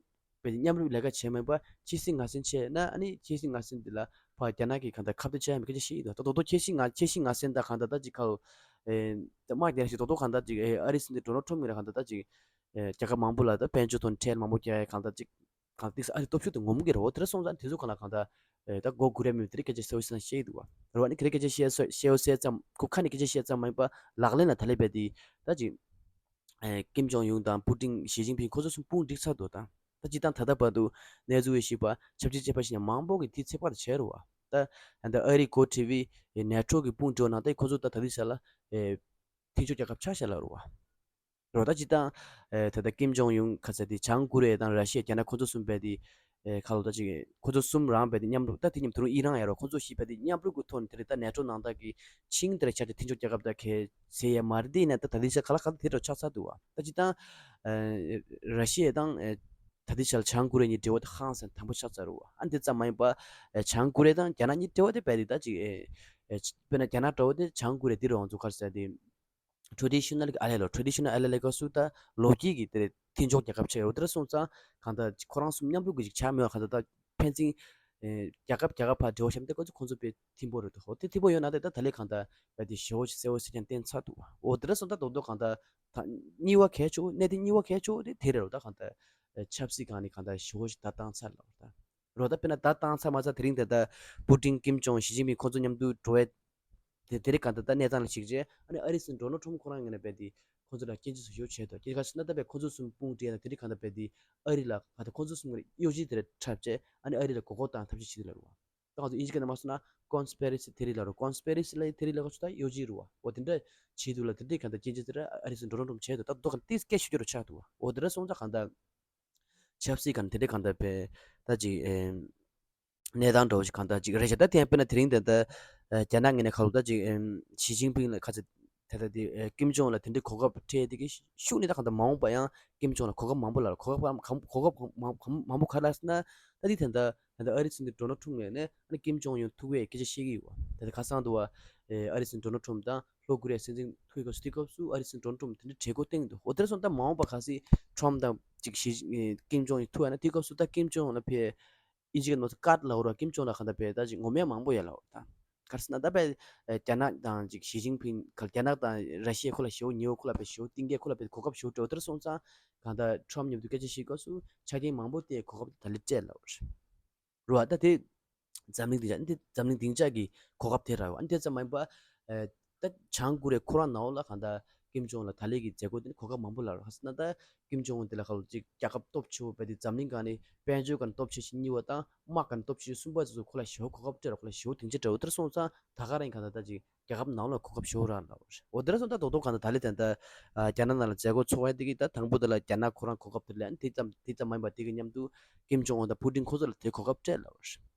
པའི་མཉམ་རུབ་ལས་ཀ་བྱས་མེད་པ་ཁྱེད་ཤི་ང་གསོན་བྱས་ན། ཨ་ནི་ཁྱེད་ཤི་ང་གསོན་དེ་ལ་ཕར་རྒྱ་ནག་གིས་གང་ལྟར་ཁ་གཏད་བཅག་ཡ་མེད་སྐད་ཆ་བཤད་ཡོད་འདུག་ད་རྡོག་རྡོག་ཁྱེད་ཤི་ང་ཁྱེད་ཤི་ང་གསོན་ད་གང་ལྟར་ད་ཅིག་ཁ་ལོ་ཨེ་དམག་རྒྱག་ཞིག་རྡོག་རྡོག་གང་ལྟར་ཅིག་ཨེ་ཨ་རིའི་སྲིད་འཛིན་ཌོ་ནལ་ཊམ་ངོས་ནས་གང་ལྟར་ད་ཅིག་ཨེ་རྒྱལ་ཁབ་མང་པོ་ལ་ད་དཔལ་འབྱོར་ཐོག་ནས་ཁྲལ་མང་པོ་རྒྱག་ཡ་གང་ལྟར་ཅིག་གང་ལྟར་ཨ་རི་སྟོབས་ཤུགས་དེ་ངོམ་གི་རེད། འོ་དེ་འདྲ་སོང་ཙང་དེ་ཚོ་གང་ལ་གང་ལྟར་ཨེ་ད་མགོ་སྒུར་ཡ་མེད་པ་དེ་རིགས་སྐད་ཆ་གསལ་པོ་ཞིག་བཤད་ཀྱི་འདུག་བ། རེད་བ། ཨ་ནི་ཁ་ལོ་སྐད་ཆ་བཤད་སོ་བཤད་འོ་བཤད་ཙམ་ཁོ་ཁ་ནས་སྐད་ཆ་བཤད་ཙམ་མ་ཡིན་པ་ལག་ལེན་ལ་ད་ལས་པས་དེ་ད་ཅིག་ཨེ་ཀིམ་ཇོང་ཡུང་དང་པུ་ཏིན་ཞི་ཅིན་ཕིང་ཁོ་ཚོ་གསུམ་དཔུང་བསྒྲིགས་ཚར་འདུག་ད་ད་ཅི་ད་ད་ལྟ་བར་དུ་གནས་ཚུལ་ཡོད་ཤེས་པ་ཆབ་སྲིད་དཔྱད་པ་ཞིག་ནས་མང་པོ་གིས་དེ་ཚོད་དཔག་ཏུ་བྱས་རེད་བ། ད་ད་ཨ་རི་འགོ་ཁྲིད་པའི་ནེ་ཊོ་གི་དཔུང་སྒྲིག་ནང་ད་ཁོ་ཚོ་ད་ད་ལྟའི་ཆ་ལ་ཨེ་མཐུན་ཕྱོགས་རྒྱལ་ཁབ་ཆགས་བཞག་ལ་རེད་བ། རེད་བ། ད་ཅི་ད་ཨེ་ད་ལྟ་ཀིམ་ཇོང་ཡུང་ཁ་ཚ་དེ་བྱང་ཀོ་རི་ཡ་དང་ར་ཤི་ཡ་རྒྱ་ནག་ཁོ་ཚོ་གསུམ་པས་དེ་ཨེ་ཁ་ལོ་ད་ཅིག་ཁོ་ཚོ་གསུམ་རང་བས་དེ་མཉམ་རུབ་ད་དེ་མཉམ་དུ་ཨི་རན་ཡ་རོ་ཁོ་ཚོ་བཞི་བས་དེ་མཉམ་རུབ་ཀྱི་ཐོག་ནས་དེ་རེད། ད་ནེ་ཊོ་ནང་ད་གི་ཆིང་དེ་ར་ཆ་དེ་མཐུན་ཕྱོགས་རྒྱལ་ཁབ་ད་གལ་ཟེར་ཡ་མ་རེད། དེ་ཡིན་ན་ད་ད་ལྟའི་ཆ་ག་ལ་ག་ད་དེ་འདྲ་ཆགས་ཚར་འདུག་བ། ད་ཅི་ད་ཨེ་ར་ཤི་ཡ་དང་ཨེ་ད་ལྟའི་ཆ་ལ་བྱང་ཀོ་རི་ཡ་གཉིས་འབྲེལ་བ་དེ་ཧང་སང་དམ་པོ་ཆགས་ཚར་རེད་བ། ཨ་འདི་ཙམ་མ་ཡིན་པ་ཨེ་བྱང་ཀོ་རི་ཡ་དང་རྒྱ་ནག་གཉིས་འབྲེལ་བ་དེ་བས་དེ་ད་ཅིག་ཨེ་ཨེ་དཔེར་ན་རྒྱ་ནག་འདྲ་བོ་དེ་བྱང་ཀོ་རི་ཡ་དེ་རུ་ང་ཚོ་ག་རེ་ཟེར་དེ། traditional ally ལོ། traditional ally ལ་སྐབས་སུ་ད་ལོ་རྒྱུས་ཀྱི་དེ་མཐུན་ཕྱོགས་རྒྱལ་ཁབ་ཆགས་ཡོད། དེ་འདྲ་སོང་ཙང་གང་ལྟར་ཁོ་རང་གསུམ་མཉམ་རུབ་ཀྱི་ཅིག་ཆགས་མེད་པ། གང་ལྟར་ད་ཕན་ཚུན་ཨེ་རྒྱལ་ཁབ་རྒྱལ་ཁབ་བར་འབྲེལ་བ་བཤམས་ཏེ་ཁོ་ཚོ་ཁོ་ཚོ་དཔེ་མཐུན་པོ་རེད་འདུག་འོ་དེ་མཐུན་པོ་ཡོད་ན་དེ་ད་ད་ལས་གང་ལྟར་བས་དེ་ཞེ་བོ་ཞིག་གསལ་བོ་ཞིག་ཀྱང་བསྟན་ཚར་འདུག་འོ་དེ་འདྲ་སོང་ད་རྡོག་རྡོག་གང་ལྟར་ད་གཉིས་པ་གལ་ཆེ་བོ་གནད་དོན་གཉིས་པ་གལ་ཆེ་བོ་དེ་དེ་རེད་རོ། ད་གང་ལྟར་ཨེ་ཆབ་སྲིད་སྒང་ནས་གང་ལྟར་ཞེ་བོ་ཞིག་ད་བཏང་ཚར་ལ་ད། རོ། ད་དཔེར་ན་ད་བཏང་ཚར་མ་ཚར་དེ་རིང་དེ་ལྟར་པུ་ཏིན་ཀིམ་ཇོང་ཞི་ཅིན་ཕིང་ཁོ་ཚོ་མཉམ་དུ་འགྲོ་བའི་དེ་དེ་རིང་གང་ལྟར་ད་གནས་སྟངས་ལ་གཞིགས་རྗེས་ཨ་ནི་ཨ་རིའི་སྲིད་འཛིན་ཌོ་ནལ་ཊམ་ཁོ་རང་ངོས་ནས་རྦད་དེ་ཁོ་ཚོ་ལ་སྐྱོན་བརྗོད་སུ་ཡོད་བྱས་འདུག་སྐྱེ་ཁ་སི་ན་ད་བས་ཁོ་ཚོ་གསུམ་དཔུང་སྒྲིག་ཡ་དེ་རིང་གང་ལྟར་རྦད་དེ་ཨ་རི་ལ་ག་ད་ཁོ་ཚོ་གསུམ་གྱི་གཡོ་ཇུས་དེ་རེད་འཁྲབ་བྱས་ཨ་ནི་ཨ་རི་ལ་མགོ་སྐོར་བཏང་ཐབས་ཤེས་བྱེད་དུ་ལ་རུ་བ། ད་ང་ཚོ་དབྱིན་ཇི་སྐད་ནས་མ་སོང་ན་ཀོན་སི་པེ་རེ་སི་དེ་རིགས་ལ་རུ་ཀོན་སི་པེ་རེ་སི་ལ་དེ་རིགས་ལ་ཁོ་ཚོ་ད་གཡོ་ཇུས་རུ་བ། འོ་དེ་འདྲ་བྱེད་འདུག་ལ་དེ་འདྲའི་གང་ལྟར་སྐྱེ་ཇུས་དེ་ར་ཨ་རིའི་སྲིད་འཛིན་ཌོ་ནལ་ཊམ་བྱས་འདུག་ད་རྡོག་གང་ཏིས་སྐད་ཤོད་རྒྱུ་རུ་ཆགས་འདུག་འོ་དེ་འདྲ་སོང་ཙང་གང་ལྟར། ཆབ་སྲིད་ཀྱི་དེ་འདྲའི་གང་ལྟར་བས་ད་ཅིག་ཨེམ་གནས་སྟངས་འདྲ་བོ་ཞིག་གང་ལྟར་ཅིག་རེད་ཤག་ད་དེ་ཡང་དཔེར་ན་དེ་རིང་དེ་ལྟར་ཨེ་རྒྱ་ནག་ངོས་ནས་ཁ་ལོ་ད་ཅིག་ཨེམ་ཞི་ཅིན་ཕིང་ལ་ཁ་ཚ་དེ་ལྟར་དེ་ཨེ་ཀིམ་ཇོང་ལ་དེ་འདྲའི་གོ་སྐབས་སྤྲད་དེ་གི་ཤུགས་ནི་ད་གང་ལྟར་མ་འོངས་པ་ཡང་ཀིམ་ཇོང་ལ་གོ་སྐབས་མང་པོ་ལ་གོ་སྐབས་གང་གོ་སྐབས་གང་མང་གང་མང་པོ་ག་རེ་ལབ་ཟེར་ན། ད་དེ་དེ་ལྟར་ད་ལྟ་ཨ་རིའི་སྲིད་འཛིན་ཌོ་ནལ་ཊམ་ངོས་ནས་ཨ་ནི་ཀིམ་ཇོང་ཡོན་ཐུག་པའི་སྐད་ཆ་བཤད་ཀྱི་ཡོད་པ། ད་ལྟ་ཁ་སང་དུ་བ་ཨེ་ཨ་རིའི་སྲིད་འཛིན་ཌོ་ནལ་ཊམ་དང་། ལྷོ་ཀོ་རི་ཡའི་སྲིད་འཛིན་ཐུག་ཡོད་སྐབས་སུ་དེ་སྐབས་སུ་ཨ་རིའི་སྲིད་འཛིན་ཌོ་ནལ་ཊམ་དེ་འདྲའི་གྲོས་འགོ་བཏིང་འདུག་འོ་དེར་སོང་ཙང་མ་འོངས་པ་གལ་སྲིད་ཊམ་དང་ཅིག་ཞི་ཀིམ་ཇོང་ཡོན་ཐུག་ཡ་ན་དེ་སྐབས་སུ་ད་ཀིམ་ཇོང་ལ་ཕེ་ཨིན་ཇི་གི་ནོ་ཀར་ལ་འོར་བ་ཀིམ་ཇོང་ལ་གང་ལྟར་ཕེ་ད་ཅིག་ངོམ་ཡ་མང་པོ་ཡོད་ལ་འོར་ད་ག་རེ་ཟེར་ན་ད་ཕེ་རྒྱ་ནག་དང་ཅིག་ཞི་ཅིན་ཕིང་ཁ་རྒྱ་ནག་དང་ར་ཤི་ཡ་ཁོ་ལ་ཞེ་བོ་ཉེ་བོ་ཁོ་ལ་ཕེ་ཞེ་བོ་གཏིང་སྐྱེས་ཁོ་ལ་ཕེ་གོ་སྐབས་ཞེ་བོ་སྤྲད། འོ་དེར་སོང་ཙང་གང་ལྟར་ཊམ་མཉམ་དུ་སྐད་ཆ་བཤད་སྐབས་སུ་ཆ་རྐྱེན་མང་པོ་དེ་གོ་སྐབས་དེ་ད་ལེ་སྤྲད་ལ་འོར། རུ་བ་ད་དེ་འཛམ་གླིང་སྡིངས་ཆ་འདི་འཛམ་གླིང་སྡིངས་ཆ་གི་གོ་སྐབས་དེ་ར་བ། འདི་ཙམ་མ་ཡིན་པ་ཨེ་ད་བྱང་ཀོ་རི་ཡ་ཁོ་རང་ནང་ལོགས་ལ་གང་ལྟར་ཀིམ་ཇོང་ལ་ད་ལས་ཀྱི་མཛད་སྒོ་དེ་ནི་གོ་སྐབས་མང་པོ་ལ་རུ་ཧ་སི་ན་ད་ཀིམ་ཇོང་དེ་ལ་ཁ་ལོ་ཅིག་རྒྱལ་ཁབ་སྟོབས་ཆེ་བོ་བས་དེ་འཛམ་གླིང་སྒང་ནས་དཔལ་འབྱོར་སྒང་སྟོབས་ཆེ་ཤོས་གཉིས་པ་དང་དམག་སྒང་སྟོབས་ཆེ་ཤོས་གསུམ་པ་ཚོ་ཁོ་ལ་ཞེ་བོ་གོ་སྐབས་སྤྲད་ར་ཁོ་ལ་ཞེ་བོ་སྡིངས་ཆ་སྤྲད། འོ་དེར་སོང་ཙང་ད་ག་རང་གང་ལྟར་ད་ཅིག་རྒྱལ་ཁབ་ནང་ལ་གོ་སྐབས་ཞེ་བོ་རག་ལ་བ་རེད། འོ་དེ་ར་སོང་ད་རྡོག་རྡོག་གང་ལྟར་ད་ལས་དེ་ལྟར་རྒྱ་ནག་ནང་ལ་མཛད་སྒོ་ཚོགས་ཡ་དེ་གི་ད་དང་པོ་དེ་ལ་རྒྱ་ནག་ཁོ་རང་གོ་སྐབས་དེ་ལེན་དེ་ཙམ་དེ་ཙམ་མ་ཡིན་པ་དེ་གི་མཉམ་དུ་ཀིམ་ཇོང་ཨུན་དང་པུ་ཏིན་ཁོ་ཚོ་ལ་དེ་གོ་སྐབས་སྤྲད་ལ་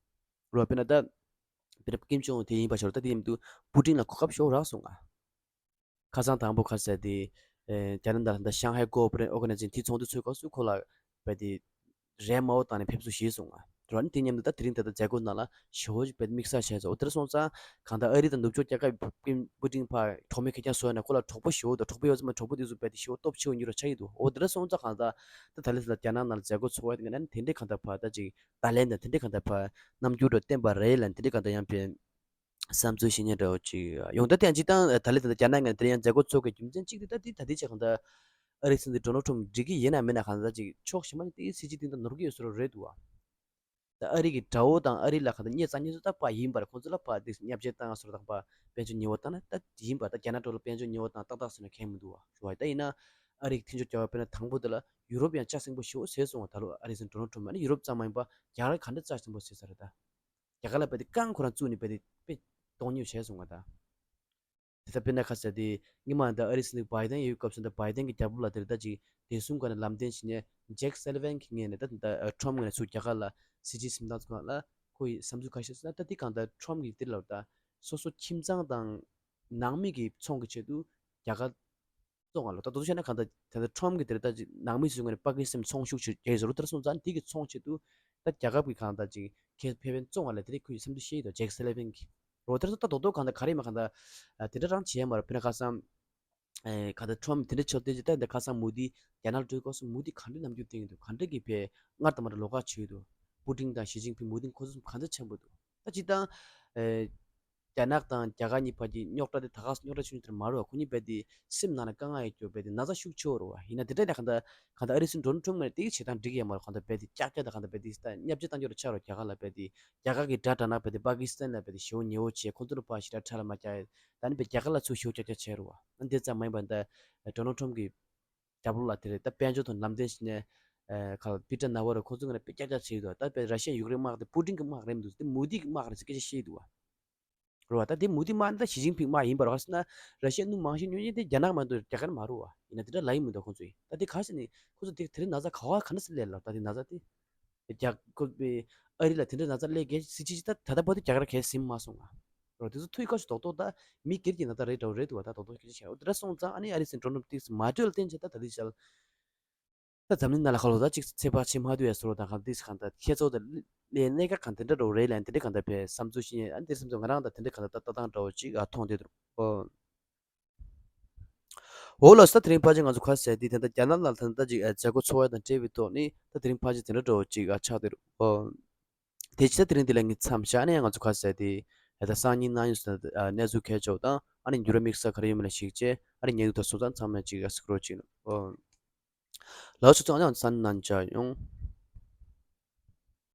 བ་རེད། རོ་དཔེར་ན་ད་དཔེར་ན་ཀིམ་ཇོང་ཨུན་དེ་ཡིན་པ་ཞོར་ད་དེ་མཉམ་དུ་པུ་ཏིན་ལ་གོ་སྐབས་ཞེ་བོ་རག་སོང་ང་། ཁ་སང་དང་པོ་ཁ་ཟེར་དེ་རྒྱ་ནག་ནང་ད་ཤང་ཧའི་ཀོ་ཨོ་པ་རེ་ཨོ་ག་ནའི་ཛེ་ཤན་དེ་ཚོགས་འདུ་ཚོགས་སྐབས་སུ་ཁོ་ལ་བས་དེ། རས་དམར་པོ་བཏང་ནས་ཕེབས་བསུ་ཞུས་སོང་ང་། རོ་ནི་དེ་མཉམ་དུ་ད་དེ་རིང་ད་ལྟ་མཛད་སྒོ་ནང་ལ་ཞེ་བོ་ཞིག་བས་དམིགས་བསལ་བྱས་སོང་། འོ་དེར་སོང་ཙང་གང་ལྟར་ཨ་རི་དང་ནུབ་ཕྱོགས་རྒྱལ་ཁབ་པུ་ཏིན་ཕར་གྲོགས་མོལ་ག་རེ་བྱས་སོང་ན་ཁོ་ལ་གྲོགས་པོ་ཞེ་བོ་དང་གྲོགས་པོ་ཡོད་ཙམ་མ་གྲོགས་པོ་དེ་ཚོ་བས་དེ་ཞེ་བོ་སྟོབས་ཆེ་བོ་ཉིད་རུ་ཆགས་ཀྱི་འདུག་འོ་དེར་སོང་ཙང་གང་ལྟར་ད་ད་ལན་ད་རྒྱ་ནག་ནང་ལ་མཛད་སྒོ་ཚོགས་པ་དེ་ག་ནས་དེ་འདྲའི་གང་ལྟར་ཕར་ད་ཅིག་ད་ལན་དང་དེ་འདྲའི་གང་ལྟར་ཕར་རྣམ་འགྱུར་འདྲ་བསྟན་པ་རེད་ལ་དེ་འདྲའི་གང་ལྟར་ཡང་བས་བསམ་ཚུལ་ཞིག་སྙན་གྲགས་ཅིག་ཡོང་ད་དེ་ཡང་ཅིག་ད་ད་ལན་ད་རྒྱ་ནག་ནས་དེ་ཡང་མཛད་སྒོ་ཚོགས་ཀྱི་རྒྱུ་མཚན་གཅིག་དེ་ད་དེ་ད་དེ་ཆ་གང་ལྟར། ཨ་རིའི་སྲིད་འཛིན་ཌོ་ནལ་ཊམ་འགྲིག་གི་ཡིན་ན་མིན་ན་གང་ལྟར་ཅིག་ཕྱོགས་གཞན་པ་ནས་དེའི་སྲིད་ཇུས་སྟེང་དུ་ནོར་གྱི་ཡོད་ཟེར་བ་རེད་འདུག་བ། ད་ཨ་རི་གི་དགྲ་བོ་དང་ཨ་རི་ལ་གང་ལྟར་བརྙས་བཙག་བརྙས་བཟོ་ད་པ་ཡིན་པར་ཁོང་ཚོ་ལ་པ་དེ་བརྙས་བཅོས་བཏང་སོར་དང་པ་དཔལ་འབྱོར་ཉེས་པ་བཏང་ན་ད་ཡིན་པར་ད་རྒྱ་ནག་འགྲོ་ལ་དཔལ་འབྱོར་ཉེས་པ་བཏང་ཏག་ཏག་ཟེར་ན་གལ་མི་འདུག་བ་ཞུ་བ་ད་ཡིན་ན་ཨ་རི་གི་མཐུན་ཕྱོགས་རྒྱལ་ཁབ་དཔེར་ན་དང་པོ་དེ་ལ་ཡུ་རོབ་ཡང་རྩ་ཆེན་པོ་ཞེ་བོ་བཟོས་སོང་བ། ད་ལོ་ཨ་རིའི་སྲིད་འཛིན་ཌོ་ནལ་ཊམ་ཨ་ནི་ཡུ་རོབ་ཙམ་མ་ཡིན་པ་རྒྱ་གར་གང་འདྲ་རྩ་ཆེན་པོ་བཟོས་ཚར་རེད་ད། རྒྱ་གར་ལ་བས་དེ་རྐང་ཁོ་རང་བཙུགས་ནས་བས་དེ་དཔེ་གཏོང་ཉེས་བྱས་སོང་བ་ད། དེ་ལྟར་དཔེར་ན་ཁ་ཟེར་དེ་སྔོན་མ་ད་ཨ་རིའི་སྲིད་འཛིན་བྷའི་ཏན་ཡོད་སྐབས་སུ་ད་བྷའི་ཏན་གྱི་རྒྱབ་ལོགས་ལ་དེར་ད་ཅིག་བདེ་སྲུང་སྒང་ནས་ལམ་སྟོན་བྱེད་མཁན་ཇེག་སེ་ལི་ཝན་གྱི་ངོས་ནས་ད་ད་ཁྲོམ་ངོས་ནས་ཚུར་རྒྱ་གར་ལ་སྲིད་ཇུས་འཛིན་སྟངས་སྒང་ལ་ཁོ་ཡི་བསམ་ཚུལ་ག་རེ་བཤད་ཟེར་ན། ད་དེ་གང་ལྟར་ཁྲོམ་གྱིས་དེ་ལ་ད་སོ་སོ་ཁྱིམ་ཚང་དང་ནང་མི་གི་ཚོང་གི་ཆེད་དུ་རྒྱ་གར་བཙོང་བ་ལ་ད་དུང་བཤད་ན་གང་ལྟར་ད་ལྟ་ཁྲོམ་གྱི་དེར་ད་ཅིག་ནང་མི་ཚོའི་ངོས་ནས་པ་ཀི་སི་ཐན་ཚོང་ཤུགས་ཆེ་རྒྱག་བཟོ་རུ་དེར་སོང་ཙང་དེ་གི་ཚོང་ཆེད་དུ་ད་རྒྱ་གར་གྱི་གང་ལྟར་ཅིག་ཁེ་ཕན་བཙོང་བ་ལ་དེ་རིགས་ཁོས་བསམ་ཚུལ་བཤད་ཡོད་དོ། ཇེག་སེ་ལི་ཝན་གྱིས་རོ་དེར་སོང་ད་རྡོག་རྡོག་གང་ལྟར་ག་རེ་མ་གང་ལྟར་དེ་འདྲ་རང་བྱས་མ་རེད། དཔེར་ན་ཁ་སང་ཨེ་གང་ལྟར་ཁྲོམ་དེ་འདྲ་ཆགས་བསྡད་ཅིག་ད་འདི་ཁ་སང་མོ་དི་རྒྱ་ནག་འགྲོའི་སྐབས་སུ་མོ་དི་ག་འདྲ་ནམ་རྒྱུན་བསྟན་གྱི་འདུག་ག་འདྲ་གི་བས་སྔར་དང་མ་འདྲ་ལོགས་ཀ་བྱས་འདུག་པུ་ཏིན་དང་ཞི་ཅིན་ཕིང་མོ་དི་ཁོ་ཚོ་ག་འདྲ་འཆམ་པོ་འདུག་ད་སྤྱིར་བཏང་ཨེ་རྒྱ་ནག་དང་རྒྱ་གར་གཉིས་བར་གྱི་རྙོག་དྲ་དེ་ད་ག་སེ་རྙོག་དྲ་ཆུང་ཆུང་དེ་མ་རེད་བ། ཁོ་གཉིས་བར་དེ་སེམས་ནང་ལ་དཀའ་ངལ་ཡོད་རྒྱུ་བར་དེ་ན་ཚ་ཤུགས་ཆེ་བ་རེད་བ། ཡིན་ན་དེ་འདྲ་ཡིན་ན་གང་ལྟར་གང་ལྟར་ཨ་རི་སྲིད་འཛིན་ཌོ་ནལ་ཊམ་ངོས་ནས་དེ་གི་བྱེད་སྟངས་འགྲིག་གི་ཡོད་མ་རེད། གང་ལྟར་བར་དེ་ཀྱག་ཀྱག་དང་གང་ལྟར་བར་དེ་ད་བརྙས་བཅོས་བཏང་རྒྱུ་རེད་ཆགས་རོགས་རྒྱ་གར་ལ་བར་དེ་རྒྱ་གར་གྱི་དགྲ་དྲག་ན་བར་དེ་པ་ཀི་སི་ཐན་ལ་བར་དེ་ཞེ་བོ་ཉེ་བོ་བྱས་ཁོ་ཚོ་ལ་ཕར་ཞེ་དྲག་ཁྲལ་ལ་མ་རྒྱག་ད་ནི་བར་རྒྱ་གར་ལ་ཚུར་ཞེ་བོ་ཀྱག་ཀྱག་བྱས་རེད་བ། ཨ་འདི་ཙམ་མ་ཡིན་པར་ད་ཌོ་ནལ་ཊམ་གྱི་རྒྱབ་ལོགས་ལ་དེ་རེད། ད་དཔལ་འབྱོར་དང་ལམ་སྟོན་བྱས་ནས་ཨ་ག་ལ་པི་ཊར་ནཱ་ཝ་རོ་ཁོ་ཚོ་ངོས་ནས་དཔེ་ཀྱག་ཀྱག་བྱས་ཡོད་དོ། ད་དཔེ་ར་ཤི་ཡ་ཡུཀ་རེན་དམག་དེ་པུ་ཏིན་གྱི་དམག་རེད་མི་འདུག་དེ་མོ་དི་གི་དམག་རེད་ཟེར་སྐད་ཆ་བཤད་ཡོད་འདུག་བ། རེད་བ། ད་དེ་མོ་དི་དམག་ནི་ད་ཞི་ཅིན་ཕིང་དམག་ཡིན་པ་རེད་བ། ག་རེ་ཟེར་ན་ར་ཤི་ཡ་སྣུམ་མང་ཤོས་ཉོ་མཁན་དེ་རྒྱ་ནག་མ་གཏོགས་རྒྱ་གར་མ་རེད་བ། ཡིན་ན་དེ་འདྲ་ལབ་ཡོད་མི་འདུག་ཁོ་ཚོས། ད་དེ་ག་རེ་ཟེར་ནས་ཁོ་ཚོ་དེ་དེ་རིང་ན་ཚ་ག་བ་ག་འདྲ་སེ་སླེབས་ལ། ད་དེ་ན་ཚ་དེ་རྒྱ་ཁོ་པའི་ཨ་རི་ལ་དེ་འདྲ་ན་ཚ་སླེབས་མཁན་སྲིད་སྤྱི་ཅིག་ད་ད་ལྟ་བར་དུ་རྒྱ་གར་གས་ཟིན་མ་སོང་ང་། རོ་དེ་ཚོ་ཐུག་ཡོད་སྐབས་སུ་རྡོག་རྡོག་ད་མི་སྒེར་གྱི་ན་ཚ་རེད་འདྲ་བོ་རེད་འདུག་བ། ད་རྡོག་རྡོག་སྐད་ཆ་བཤད་འོ་དེ་འདྲ་སོང་ཙང་ཨ་ནི་ཨ་རི་སྲིད་འཛིན་ཌོ་ནལ་ཊམ་ཏིག་མ་གྲོས་ལ་བརྟེན་བྱས་ད་ད་དེ་བྱས་ད་འཛམ་གླིང་ནང་ལ་ཁ་ལོ་ད་ཅིག་ཚེ་དཔག་ཆེ་མ་ཐུབ་ཡ་བཟོ་འདྲ་དང་གང་ཏིག་གང་ད་ཁྱེད་ཚོ་ད་ལས་གནས་ཀ་གང་དེ་འདྲ་འདྲ་བོ་རེད་ལ་དེ་འདྲ་གང་ད་བས་བསམ་ཚུལ་ཤེས་ཨ་ནི་དེ་བསམ་ཚུལ་ང་རང་ད་དེ་འདྲ་གང་ད་ལྟ་སྟངས་འདྲ་བོ་ཅིག་ཨ་མཐོང་བསྡད་འདུག་ཨོ། འོ་ལགས་སོ། ད་དེ་རིང་ཕལ་ཆེར་ང་ཚོ་ག་རེ་ཟེར་དེ་ད་ལྟ་རྒྱ་ནག་ནང་ད་ལྟ་ཅིག་ཨ་མཛད་སྒོ་འཚོགས་ཡ་དང་འབྲེལ་བའི་ཐོག་ནས་ད་དེ་རིང་ཕལ་ཆེར་དེ་འདྲ་འདྲ་བོ་ཅིག་ཨ་ཆགས་བསྡད་འདུག་ཨོ། དེ་ཕྱིན་ད་དེ་རིང་འདི་ལ་ངས་མཚམས་བཞག་ནས་ང་ཚོ་ག་རེ་ཟེར་དེ་ད་ལྟ་སང་ཉིན་གནངས་ཉིན་སོང་ན་ཨ་གནས་ཚུལ་གལ་ཆེ་བ་དང་ཨ་ནི་འགྱུར་བ་དམིགས་བསལ་ག་རེ་ཡོད་མེད་ལ་གཞིགས་བྱས་ཨ་ནི་ཉན་འདུག་ད་སོང་ཙང་ཚང་མས་ཅིག་ཨ་གཟིགས་རོགས་བྱེད་གནང་། ཨོ། ལགས་སོ། ཚང་མ་ལ་གནང་བྱ་ཡོང་།